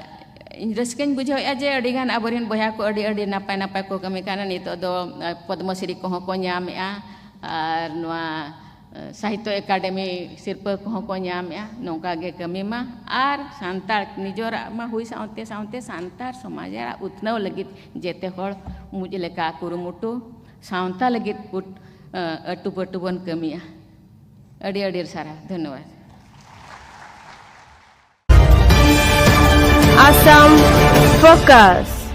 ᱤᱧ ᱨᱟᱹᱥᱠᱟᱹᱧ ᱵᱩᱡᱷᱟᱹᱣᱮᱫᱼᱟ ᱡᱮ ᱟᱹᱰᱤ ᱜᱟᱱ ᱟᱵᱚᱨᱮᱱ ᱵᱚᱭᱦᱟ ᱠᱚ ᱟᱹᱰᱤ ᱟᱹᱰᱤ ᱱᱟᱯᱟᱭ ᱱᱟᱯᱟᱭ ᱠᱚ ᱠᱟᱹᱢᱤ ᱠᱟᱱᱟ᱾ ᱱᱤᱛᱚᱜ ᱫᱚ, ᱟᱹ, ᱯᱚᱫᱽᱢᱚᱥᱨᱤ ᱠᱚᱦᱚᱸ ᱠᱚ ᱧᱟᱢᱮᱫᱼᱟ, ᱟᱨ ᱱᱚᱣᱟ, ᱟᱹ, ᱥᱟᱦᱤᱛᱛᱚ ᱮᱠᱟᱰᱮᱢᱤ ᱥᱤᱨᱯᱟᱹ ᱠᱚᱦᱚᱸ ᱠᱚ ᱧᱟᱢᱮᱫᱼᱟ᱾ ᱱᱚᱝᱠᱟ ᱜᱮ ᱠᱟᱹᱢᱤ ᱢᱟ, ᱟᱨ ᱥᱟᱱᱛᱟᱲ ᱱᱤᱡᱚᱨᱟᱜ ᱢᱟ ᱦᱩᱭ ᱥᱟᱶᱛᱮ ᱥᱟᱶᱛᱮ ᱥᱟᱱᱛᱟᱲ ᱥᱚᱢᱟᱡᱽ ᱨᱮᱭᱟᱜ ᱩᱛᱱᱟᱹᱣ ᱞᱟᱹᱜᱤᱫ ᱡᱮᱛᱮ ᱦᱚᱲ ᱢᱩᱡ ᱞᱮᱠᱟ ᱠᱩᱨᱩᱢᱩᱴᱩ, ᱥᱟᱶᱛᱟ ᱞᱟᱹᱜᱤᱫ ᱠᱩᱴ-, ᱟᱹ, ᱟᱹᱴᱩ ᱯᱟᱹᱴᱩ ᱵᱚᱱ ᱠᱟᱹᱢᱤᱭᱟ᱾ ᱟᱹᱰᱤ ᱟᱹᱰᱤ ᱥᱟᱨᱦᱟᱣ, ᱫᱷᱚᱱᱭᱚᱵᱟᱫ᱾ Assam Focus.